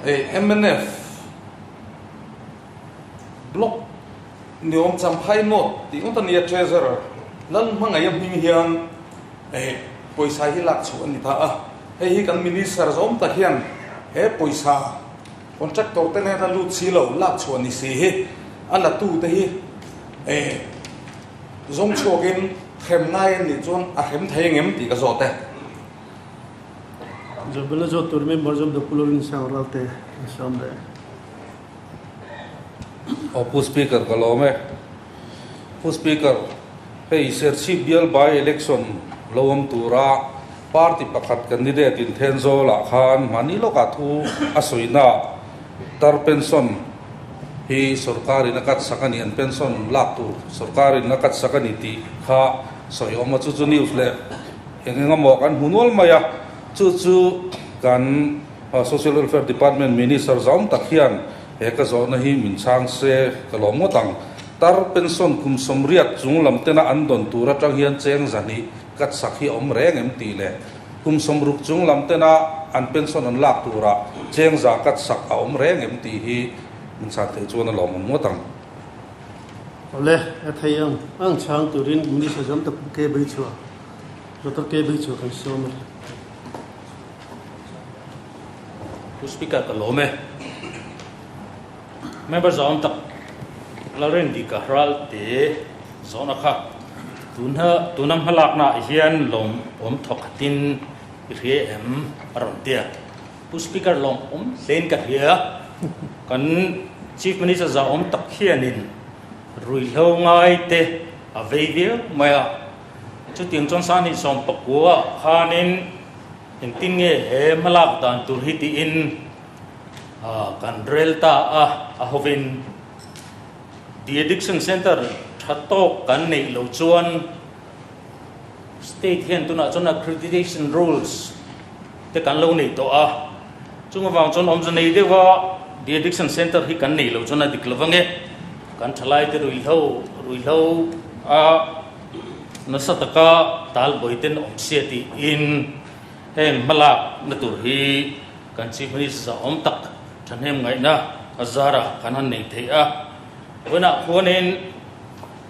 eh mnf Block niawm Champhai North tih ngawt a nia Treasurer Lalhmangaih a hming hian eh pawisa hi lak chhuah a ni ta a, hei hi kan Minister zawm tak hian he pawisa contractor te nena lut si lo lak chhuah ni si hi a la tu te hi eh zawng chhuakin hrem ngai a nih chuan a hrem thei ang em tih ka zawt e. Zawhbelna zawt tur member zawm Doctor Lawrence Ralte a sawm leh. Aw Pu Speaker ka lawm e. Pu Speaker, hei Serchhip bial by election lo awm tura party pakhat candidate in Thenzawl ah khan hmani lawkah thu a sawina tar pension hi sorkar in a cut sak a ni, an pension lak tur sorkar in a cut sak a ni tih kha sawi awm a, chu chu news leh eng eng emaw kan hmu nual mai a, chu chu kan Social Welfare Department Minister zawm tak hian he ka zawhna hi min chhang se ka lawm ngawt ang. Tar pension kum 80 chung lam tena an dawn tur atang hian cheng zahnih kat sak hi a awm reng em tih leh kum 60 chung lam tena an pension an lak turah cheng za kat sak a awm reng em tih hi min chhan theih chuan a lawmawm ngawt ang. Awle, a thei ang ang chhang turin Minister zawm tak Pu K. Beichhua, Doctor K. Beichhua kan sawm a. Pu Speaker ka lawm e. Member zawng tak Lalrindika Ralte zawhna kha tuna tuna hmalakna ah hian lawm awm thawk khatin I hria em? a rawn ti a. Pu Speaker lawm awm hlein ka hria. Kan Chief Minister zahawm tak hianin ruihhlo ngai te a vei viau mai a. Chutiang chuan Sani 19 khanin engtin nge he hmalak dan tur hi tiin kan rel ta a, a hovin De-addiction Centre tha tawk kan neih loh chuan State hian tunah chuan accreditation rules te kan lo nei tawh a, chung avang chuan awmze nei deuha de-addiction centre hi kan nei lo chuan a dik lo vang e. Kan thalai te ruihhlo ruihhlo a nasa taka talbawi ten awm sia tiin heng hmalak na tur hi kan Chief Minister awm tak thahnem ngaihna a zarah kan han nei thei a. Vawiinah khuanin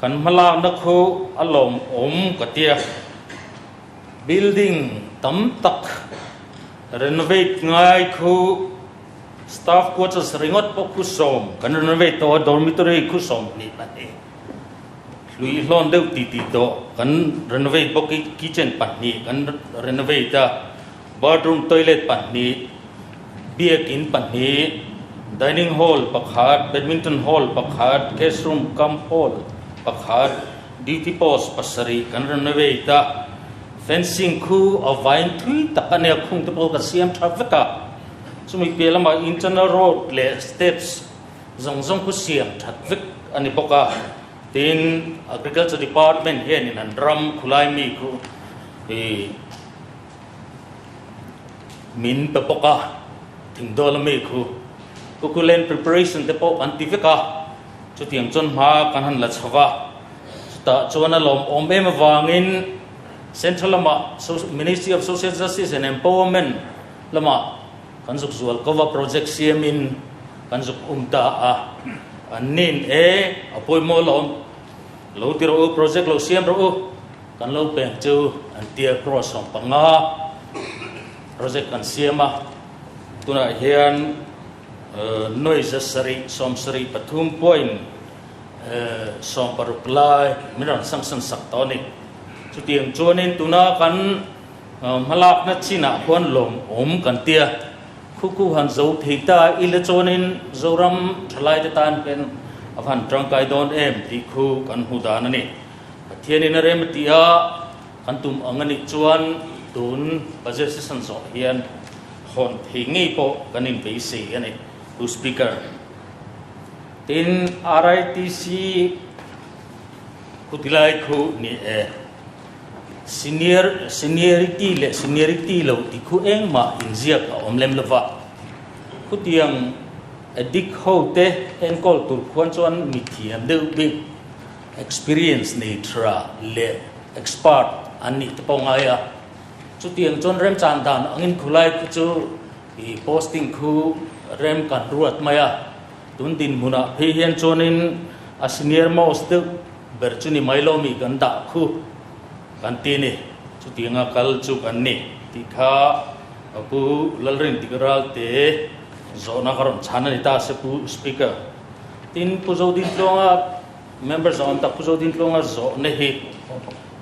Kan hmalakna khu a lawmawm ka tia. Building tam tak renovate ngai khu staff quarters ringawt pawh khu sawm kan renovate tawh a, dormitory khu 22 hlui hlawn deuh ti ti tawh kan renovate bawk i kitchen pahnih kan renovate a, bathroom toilet pahnih, biakin pahnih, dining hall pakhat, badminton hall pakhat, guest room cum hall pakhat, duty post pasarih kan renovate a, fencing khu a vain thui tak a nia khung te pawh kan siam tha vek a, chumi piah lamah internal road leh steps zawng zawng khu siam that vek a ni bawk a, tin agriculture department hianin an ram khulai mi khu ih. Min pe bawk a, thingdawl a mi khu Kuku land preparation te pawh kan ti vek a, chutiang chuan hma kan han la chho va, chutah chuan a lawmawm em avangin Central lamah Ministry of Social Justice and Empowerment lamah kan zuk zual ko va, project siamin kan zuk um ta a, an nin e a pawimawh lawm lo ti rawh u, project lo siam rawh u. Kan lo peng chu an tia crore 15 project kan siam a, tunah hian nuai 100 73 point 60 lai min rawn sanction sak tawh a ni. Chutiang chuanin tuna kan hmalakna chinah khuan lawmawm kan tia khu khu han zo thei ta ila chuanin Zoram thalaite tan hian a va han tangkai dawn em tih khu kan hmu dan a ni. Pathianin a rem a ti a, kan tum ang a nih chuan tun budget session zawh hian hawn thei ngei pawh kan inbeisei a ni, Pu Speaker. Tin, RITC khutilai khu ni e, senior, seniority leh seniority lo tih khu engmah inziak a awm lem lova, khutiang addict ho te enkawl tur khuan chuan mithiam deuh bik, Experience nei tha leh expert an nih te pawh ngai a, chutiang chuan remchan dan angin khulai khu chu i posting khu rem kan ruat mai a, tun dinhmunah phei hian chuanin a senior most deuh ber chu ni mai lo mi kan dah khu kan ti ni, chutianga kal chu kan ni tih kha Pu Lalrintikaralte zawhna ka rawn chhan a ni ta se Pu Speaker. Tin, Pu Zodintluanga member zawh tak Pu Zodintluanga zawhna hi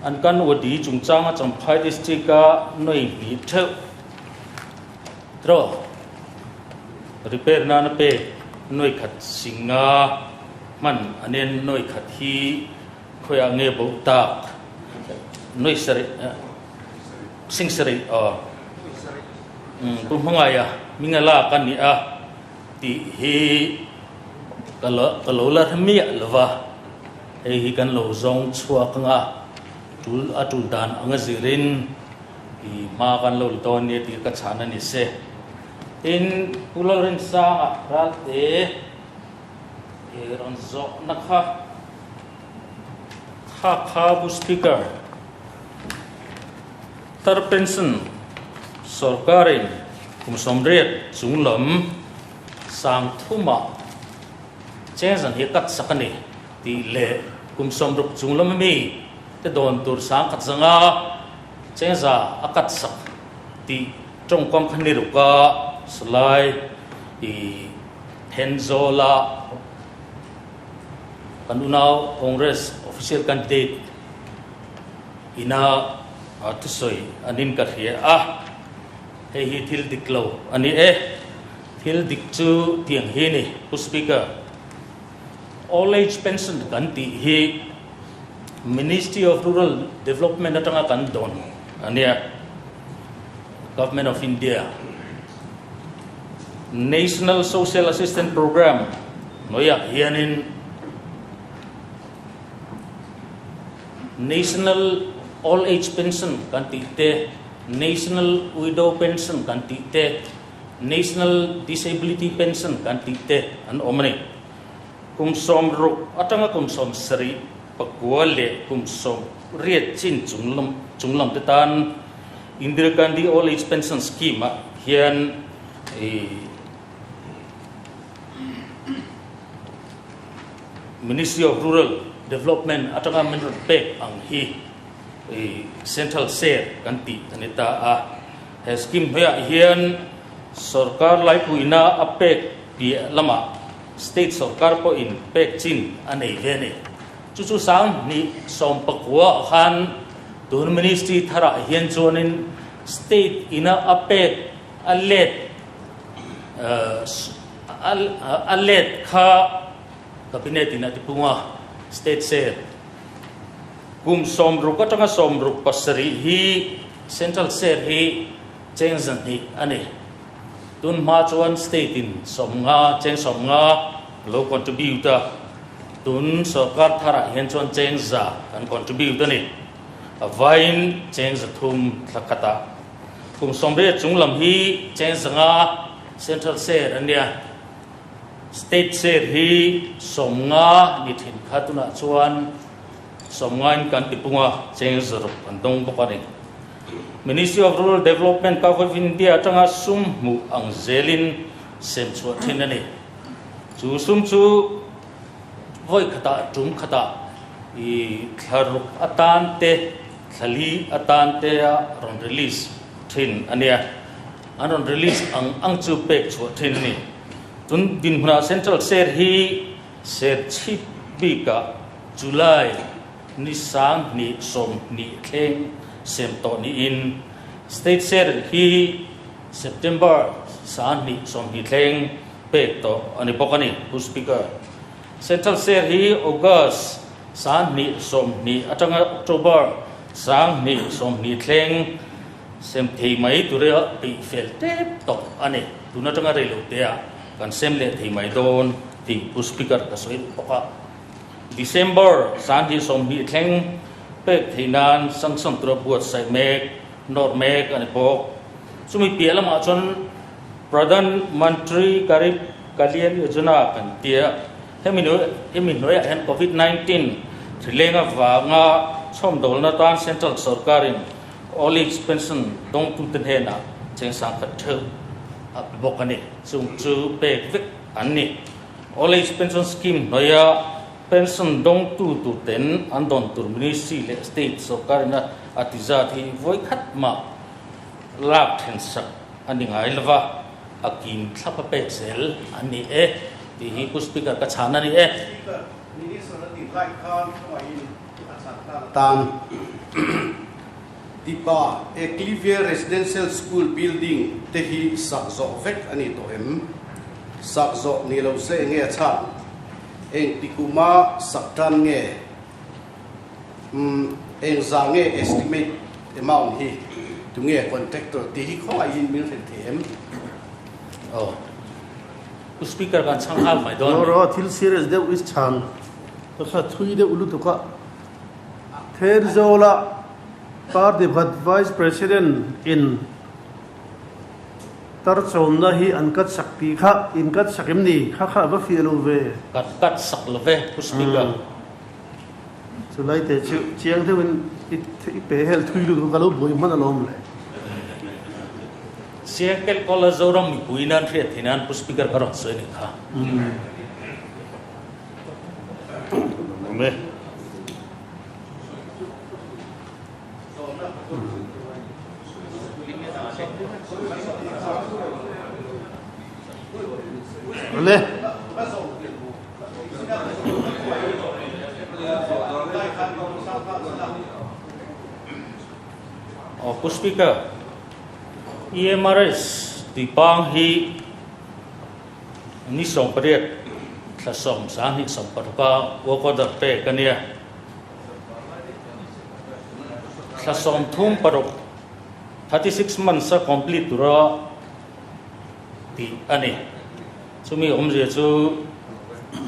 an kan Wadi chungchanga Champhai District a nuai hnih theuh trawh repair nana pek nuai khat singa hman a nen nuai khat hi khawiah nge bo tak nuai sarih sing sarih aw Pu Hmangaia hminga lak a ni a. Tih hi ka lo ka lo la hre miah lo va, hei hi kan lo zawng chhuak ang a, tul a tul dan anga zirin i hma kan lo la dawn nia tih ka chhan a ni se. Tin, Pu Lalrinsanga Ralte i rawn zawhna kha kha kha Pu Speaker, Tar pension sorkarin kum 80 chung lam 3000 cheng zan hi a cut sak a ni tih leh kum 60 chung lam ami te dawn tur 1000 zanga cheng za a cut sak tih tawngkam kha ni ruk a salai i Thenzawla kan unau Congress official candidate ina thusawi an in ka hria a. Hei hi thil dik lo a ni e. Thil dik chu tiang hi ni, Pu Speaker. Old Age Pension kan tih hi Ministry of Rural Development atanga kan dawn a nia, Government of India. National Social Assistance Programme hnuaiah hianin National Old Age Pension kan tih te, National Widow Pension kan tih te, National Disability Pension kan tih te an awm a ni. Kum 60 atanga kum 70 pakua leh kum 80 chin chunglam chunglam te tan Indira Gandhi Old Age Pension Scheme ah hian ih Ministry of Rural Development atanga min rawn pek ang hi ih Central Share kan tih a ni ta a. He scheme hnuaiah hian sorkar laipuina a pek piah lamah state sorkar pawhin pek chin a nei ve a ni. Chu chu 2019 ah khan tun ministry tharah hian chuanin state ina a pek a let a let kha cabinet in a tipung a, state share kum 60 atanga 67 hi Central share hi cheng 200 a ni. Tun hma chuan state in 50, cheng 50 lo contribute a, tun sorkar tharah hian chuan cheng 100 kan contribute a ni. A vaiin cheng 300 thla khatah. Kum 80 chung lam hi cheng 500 central share a nia. State share hi 50 ni thin kha tunah chuan Sawmngain kan tipung a, cheng 600 an dawng bawk a ni. Ministry of Rural Development Govt of India atanga sum hmuh ang zelin sem chhuah thin a ni. Chu sum chu vawi khatah tum khatah i thla ruk atan te, thla li atan te a rawn release thin a nia. An rawn release ang ang chu pek chhuah thin a ni. Tun dinhmunah Central Share hi Serchhip bikah July ni 2020 thleng sem tawh niin State Share hi September 2020 thleng pek tawh a ni bawk a ni, Pu Speaker. Central Share hi August 2020 atanga October 2020 thleng sem thei mai tura peih fel tep tawh a ni. Tun atanga reiloteah kan sem leh thei mai dawn tih Pu Speaker ka sawi duh bawk a. December 2020 thleng pek theih nan sanction tura buatsaih mek, nawr mek a ni bawk. Chumi piah lamah chuan Pradhan Mantri Garib Kalyan Yojana kan tia hemi hemi hnuaiah hian Covid 19 hrileng avanga chhawmdawlna tan Central sorkarin Old Age Pension dawngtute hnenah cheng sangkhat theuh a pe bawk a ni. Chung chu pek vek an ni. Old Age Pension Scheme hnuaia pension dawngtu turten an dawn tur Ministry leh State sorkarina a ti zat hi vawi khat mah lak then sak a ni ngai lo va, a kim thlap a pek zel an ni e tih hi Pu Speaker ka chhan a ni e. Speaker, Minister a tih lai khan khawngaihin a chhan tan atan Tipa Eklivia Residential School building te hi sak zawh vek a ni tawh em? Sak zawh ni lo se enge a chhan? Eng tikuma sak tan nge? Umm eng za nge estimate amount hi? Tunge contractor tih hi khawngaihin min hrilh thei em? Aw. Pu Speaker kan chhang nghal mai dawn a ni. Rawh rawh thil serious deuh i chhan ka kha thui deuh lutuk a. Thenzawl-a Party pakhat Vice President in tarchawmna hi an cut sak tih kha in cut sak em ni? Kha kha a va fiah lo ve. Kan cut sak lo ve, Pu Speaker. Chulai te chu chiang deuhin i pe hel thui lutuk ka lo buai hman alawm le. Chiang kel kawl a Zoram mipui nan hriat theih nan Pu Speaker ka rawn sawi nih kha. Pu Speaker, EMRS tuipang hi ni 18 thla 10 20 16 a work order pek a nia. Thla 36, 36 months a complete tura tih a ni. Chumi awmzia chu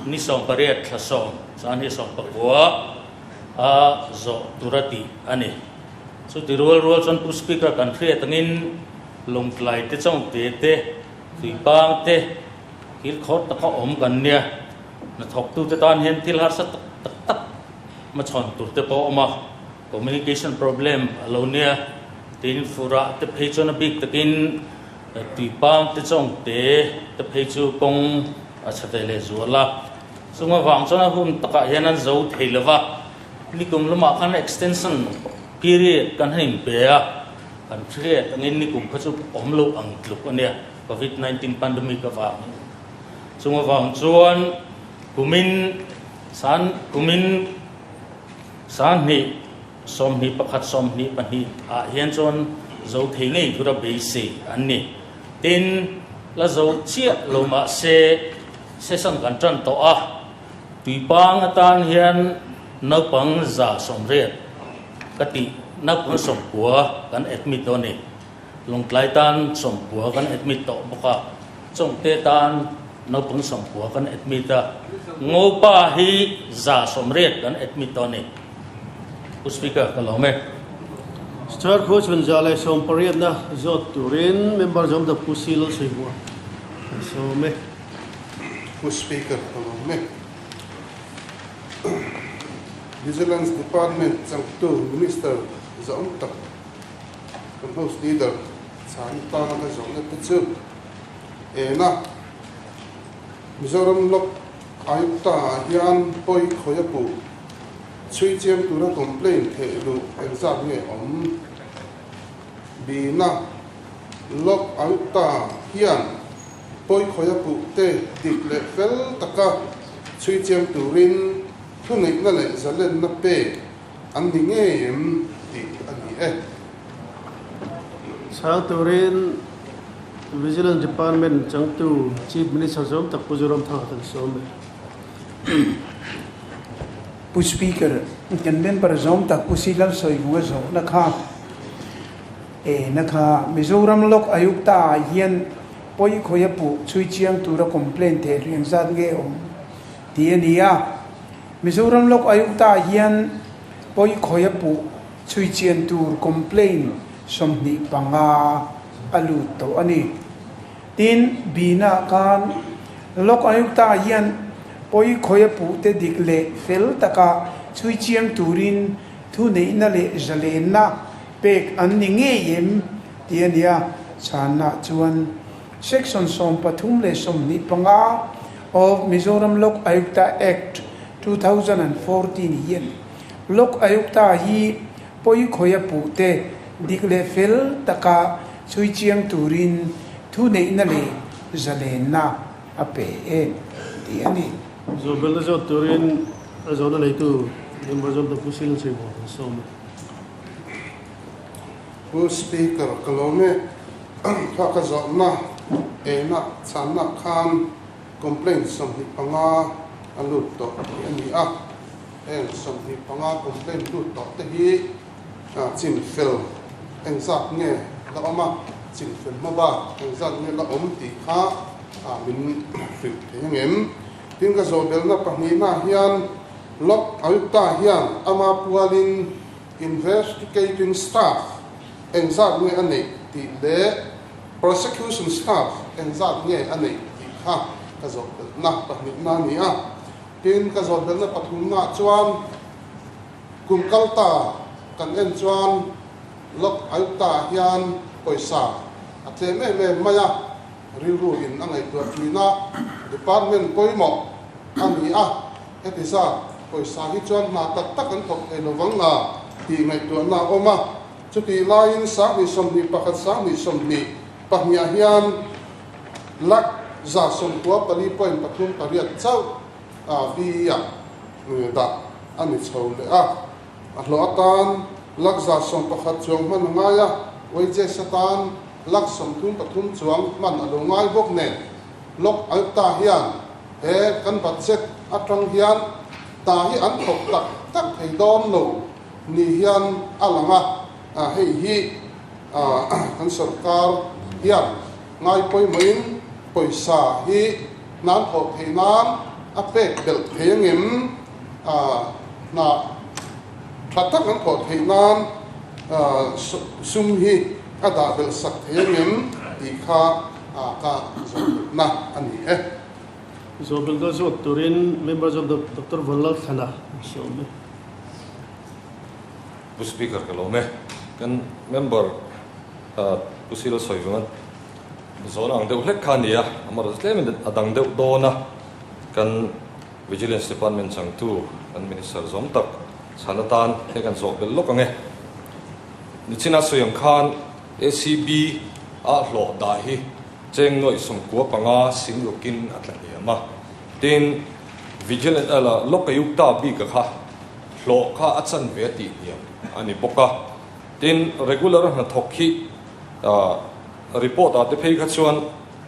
ni 18 thla 10 2019 a zawh tura tih a ni. Chuti rual rual chuan Pu Speaker kan hriat angin Lawngtlai te Chawngte te Tuipang te kilkhawr taka awm kan nia. Hnathawktute tan hian thil harsa tak tak tak hmachhawn tur te pawh a awm a, communication problem a lo nia. Tin, furah te phei chuan a bik takin Tuipang te Chawngte te phei chu kawng a chhe ve leh zual a. Chung avang chuan a hun takah hian an zo thei lo va. Nikum lamah khan extension period kan han inpe a, kan hriat angin nikum kha chu awm loh ang tluk a nia, Covid 19 pandemic avangin. Chung avang chuan kumin san kumin 2021 22 ah hian chuan zo thei ngei tura beisei an ni. Tin, la zo chiah lo mahse session kan tan tawh a. Tuipang atan hian naupang 180 ka tih naupang 90 kan admit dawn a ni. Lawngtlai tan 90 kan admit tawh bawk a, Chawngte tan naupang 90 kan admit a, Ngopa hi 180 kan admit dawn a ni. Pu Speaker, ka lawm e. Star Khaw chhun 118 na zawt turin Member Zawmda Pu Si Lalsawimuah kan sawm e. Pu Speaker ka lawm e. Vigilance Department changtu Minister zahawm tak kan House Leader chhan tana ka zawhna te chu ena Mizoram Lok Ayukta ah hian pawi khawi a puh chhui chiang tura complaint theih luh engzat nge awm? Bina Lok Ayukta hian Pawi khawia puh te dik leh fel taka chhui chiang turin thuneihna leh zalenna pek an ni ngei em tih a ni e. Chhang turin Vigilance Department changtu Chief Minister zawm tak Pu Zoramthanga kan sawm e. Pu Speaker, kan member zawm tak Pu Silal Sawivunga zawhna kha E na kha Mizoram Lok Ayukta ah hian pawi khawi a puh chhui chiang tura complaint theh riang zat nge awm tih a ni a. Mizoram Lok Ayukta ah hian pawi khawi a puh chhui chian tur complaint 25 a lut tawh a ni. Tin, Bina khan Lok Ayukta ah hian pawi khawi a puh te dik leh fel taka chhui chiang turin thuneihna leh zalenna Pek an ni ngei em? tih a ni a, chhanna chuan Section 33 25 of Mizoram Lok Ayukta Act 2014 hian Lok Ayukta hi pawi khawia puhte dik leh fel taka chhui chiang turin thuneihna leh zalenna a pe e tih a ni. Zawhbelna zawt turin a zawhna neitu Member Zawmta Pu Silin Seibuang an sawm a. Pu Speaker, ka lawm e. Kha ka zawhna ena chhanna khan complaint 25 a lut tawh tih a ni a. Heng 25 complaint lut tawh te hi chin fel engzat nge la awm a, chin fel hma bak engzat nge la awm tih kha min hrilh thei angem? Tin ka zawhbelna pahnihna hian Lok Ayukta hian ama pualin Investigating Staff engzat nge a neih tih leh Prosecution Staff engzat nge a neih tih kha ka zawhbelhna pahnihna a ni a. Tin, ka zawhbelhna pathumnaah chuan kum kal ta kan en chuan Lok Ayukta hian pawisa a tlem em em mai a, rilru in a ngaihtuah thin a, Department pawimawh a ni a. Heti zat pawisa hi chuan hna tak tak an thawk thei lovang nga tih ngaihtuahna a awm a. Chutih laiin 2021 2022 ah hian lakh 94.38 chauh VE ah dah a ni chho leh a. A hlawh atan lakh 111 chuang hman a ngai a, wages atan. Lakh 33 chuang hman a lo ngai bawk nen, Lok Ayukta hian he kan budget atang hian hna hi an thawk tak tak thei dawn lo ni hian a lang a, hei hi kan sorkar hian ngai pawimawhin pawisa hi hna an thawh theih nan a pek belh thei angem hna tha tak an thawh theih nan sum hi a dah belh sak thei angem tih kha ka zawhna a ni e. Zawhbelh dawn zawt turin Member zawk Doctor Vanlalthlana a sawm e. Pu Speaker ka lawm e. Kan member Pu Sila Sawivangan zawhna ang deuh hlek kha a ni a, amaherawhchu tlemin a dang deuh dawn a, kan Vigilance Department changtu kan Minister zawm tak chhan atan he kan zawh belh lawk ang e. Nichina sawi ang khan ACB a hlawh dah hi cheng nuaih 95 sing rukin a tla hniam a. Tin, Vigilance a la Lokayukta bika kha hlawh kha a chan ve a tih hniam a ni bawk a. Tin, regular a hnathawk hi report ah te phei kha chuan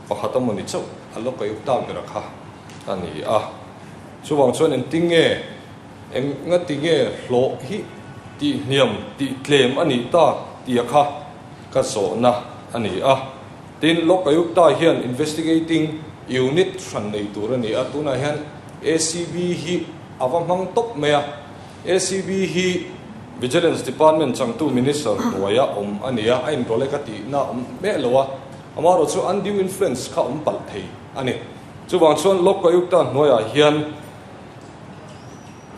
pakhat a mawni chauh a Lokayukta bera kha a ni a. Chuvang chuan engtin nge Eng nga ti nge hlawh hi tih hniam tih tlem a nih ta tia kha ka zawhna a ni a. Tin, Lok Ayukta hian investigating unit hran nei tur a ni a, tunah hian ACB hi a va hmang tawp mai a. ACB hi Vigilance Department changtu Minister hnuaia awm a ni a, a inrawlh e ka tihna a awm meh lo a, amaherawh chu undue influence kha awm palh thei a ni. Chuvang chuan Lok Ayukta hnuaiah hian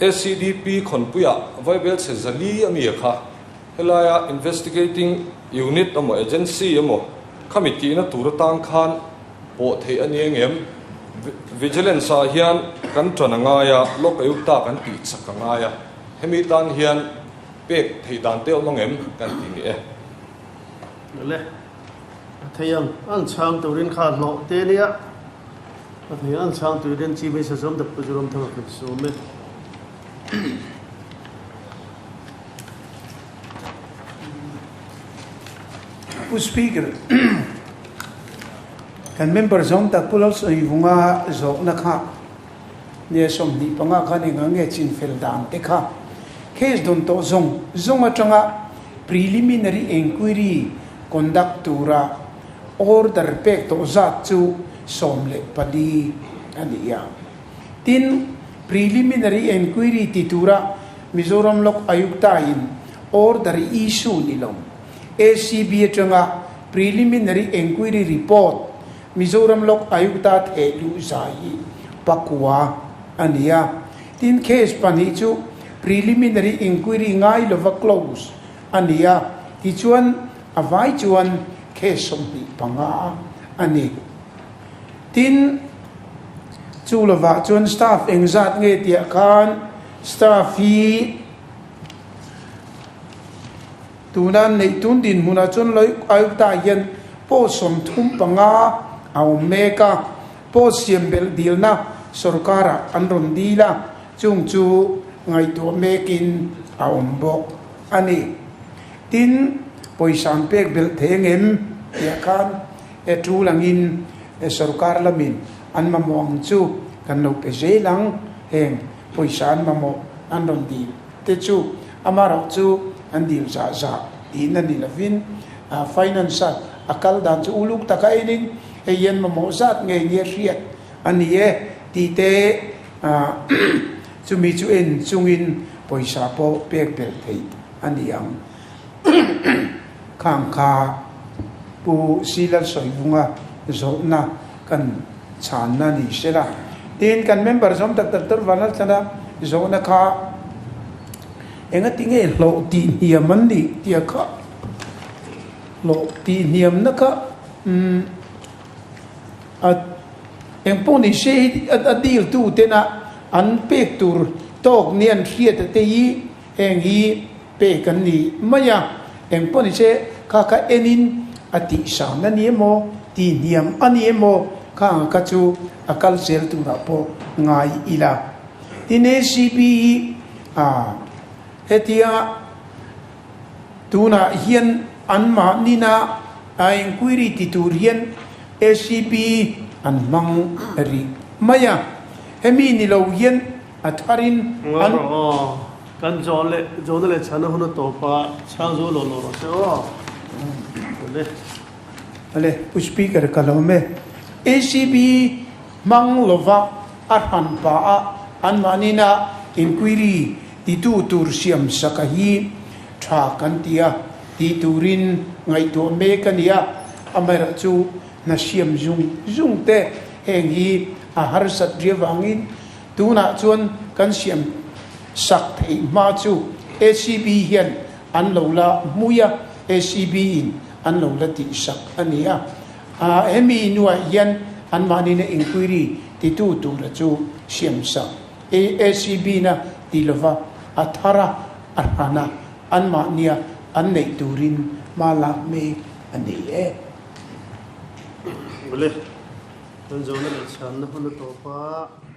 ACDP khawnpuiah Vaibelchhe Zali a mi a kha. Helaia investigating unit emaw agency emaw khami tihna tur atang khan pawh theih a ni engem? Vigilance ah hian kan tan a ngai a, Lok Ayukta kan tih chak a ngai a, hemi tan hian pek theih dan te awm angem kan ti ni e. Le. A thei ang ang chhang turin kha hlawh te nia. A thei ang chhang turin Chief Minister Zawm Dappu chu Ramthanga kan sawm e. Pu Speaker, kan member zawng tak Pu Lalsawivunga zawhna kha ne 25 khan eng ang nge chinfel dan te kha case dawn tawh zawng zawng atanga preliminary enquiry conduct tura order pek tawh zat chu 14 a ni a. Tin, preliminary enquiry ti tura Mizoram Lok Ayukta in order issue ni lo, ACB atanga preliminary enquiry report Mizoram Lok Ayukta theh luh zai hi pakua a ni a. Tin, case pahnih chu preliminary enquiry ngai lova close a ni a, tichuan a vai chuan case 25 a ni. Tin, chu lovah chuan staff engzat nge tiah khan staff hi tuna neih tun dinhmunah chuan Ayukta hian post 35 a awm mek a, post siam belh dilna sorkarah an rawn dil a, chung chu ngaihtuah mekin a awm bawk a ni. Tin, pawisa an pek belh thei angem tih ah khan e tul angin e sorkar lamin an mamawh ang chu kan lo pe zel ang, heng pawisa an mamawh an rawn dil te chu amaherawh chu an dil zah zah tihna ni lovin finance a a kal dan chu uluk taka enin hei hian mamawh zat ngei nia hriat a ni e tih te chumi chu en chungin pawisa pawh pek belh theih a ni ang. Khang kha Pu Silal Sawivunga zawhna kan chhanna ni se la. Tin, kan member zawm tak tak Doctor Vanlalthlana zawhna kha engati nge hlawh tih hniam an nih tia kha hlawh tih hniamna kha umm a engpawh ni se hi a deal tu tena an pek tur tawk ni an hriat a te hi Heng hi pek an ni mai a, eng pawh ni se kha kha enin a tihsan a ni emaw, tihhniam a ni emaw kha ang kha chu a kal zel turah pawh ngai ila. Tin ACB hi hetia tunah hian anmahnina A inquiry ti tur hian ACB an hmang rih mai a, hemi ni lo hian a tharin an. Rawh aw, kan zawh leh zawhna leh chhana hun a tawp a, chhang zo lo lo rawh se aw. Awle. Awle, Pu Speaker ka lo awm e. ACB hmang lova a hran pah a anmahnina inquiry titu tur siam saka hi tha kan ti a. Tih turin ngaihtuah mek a ni a, amaherawh chu hna siam zung zung te heng hi a harsat ri avangin tunah chuan kan siam sak theih hma chu ACB hian an lo la hmui a, ACB in an lo la tih sak a ni a. Hemi hnuah hian anmahnina inquiry titu tura chu siam sak ACB na ti lova a thar a, a hran a. Anmahnia an neih turin hma lak mek a ni e. Awle, kan zawhna leh chhanna hun a tawp a.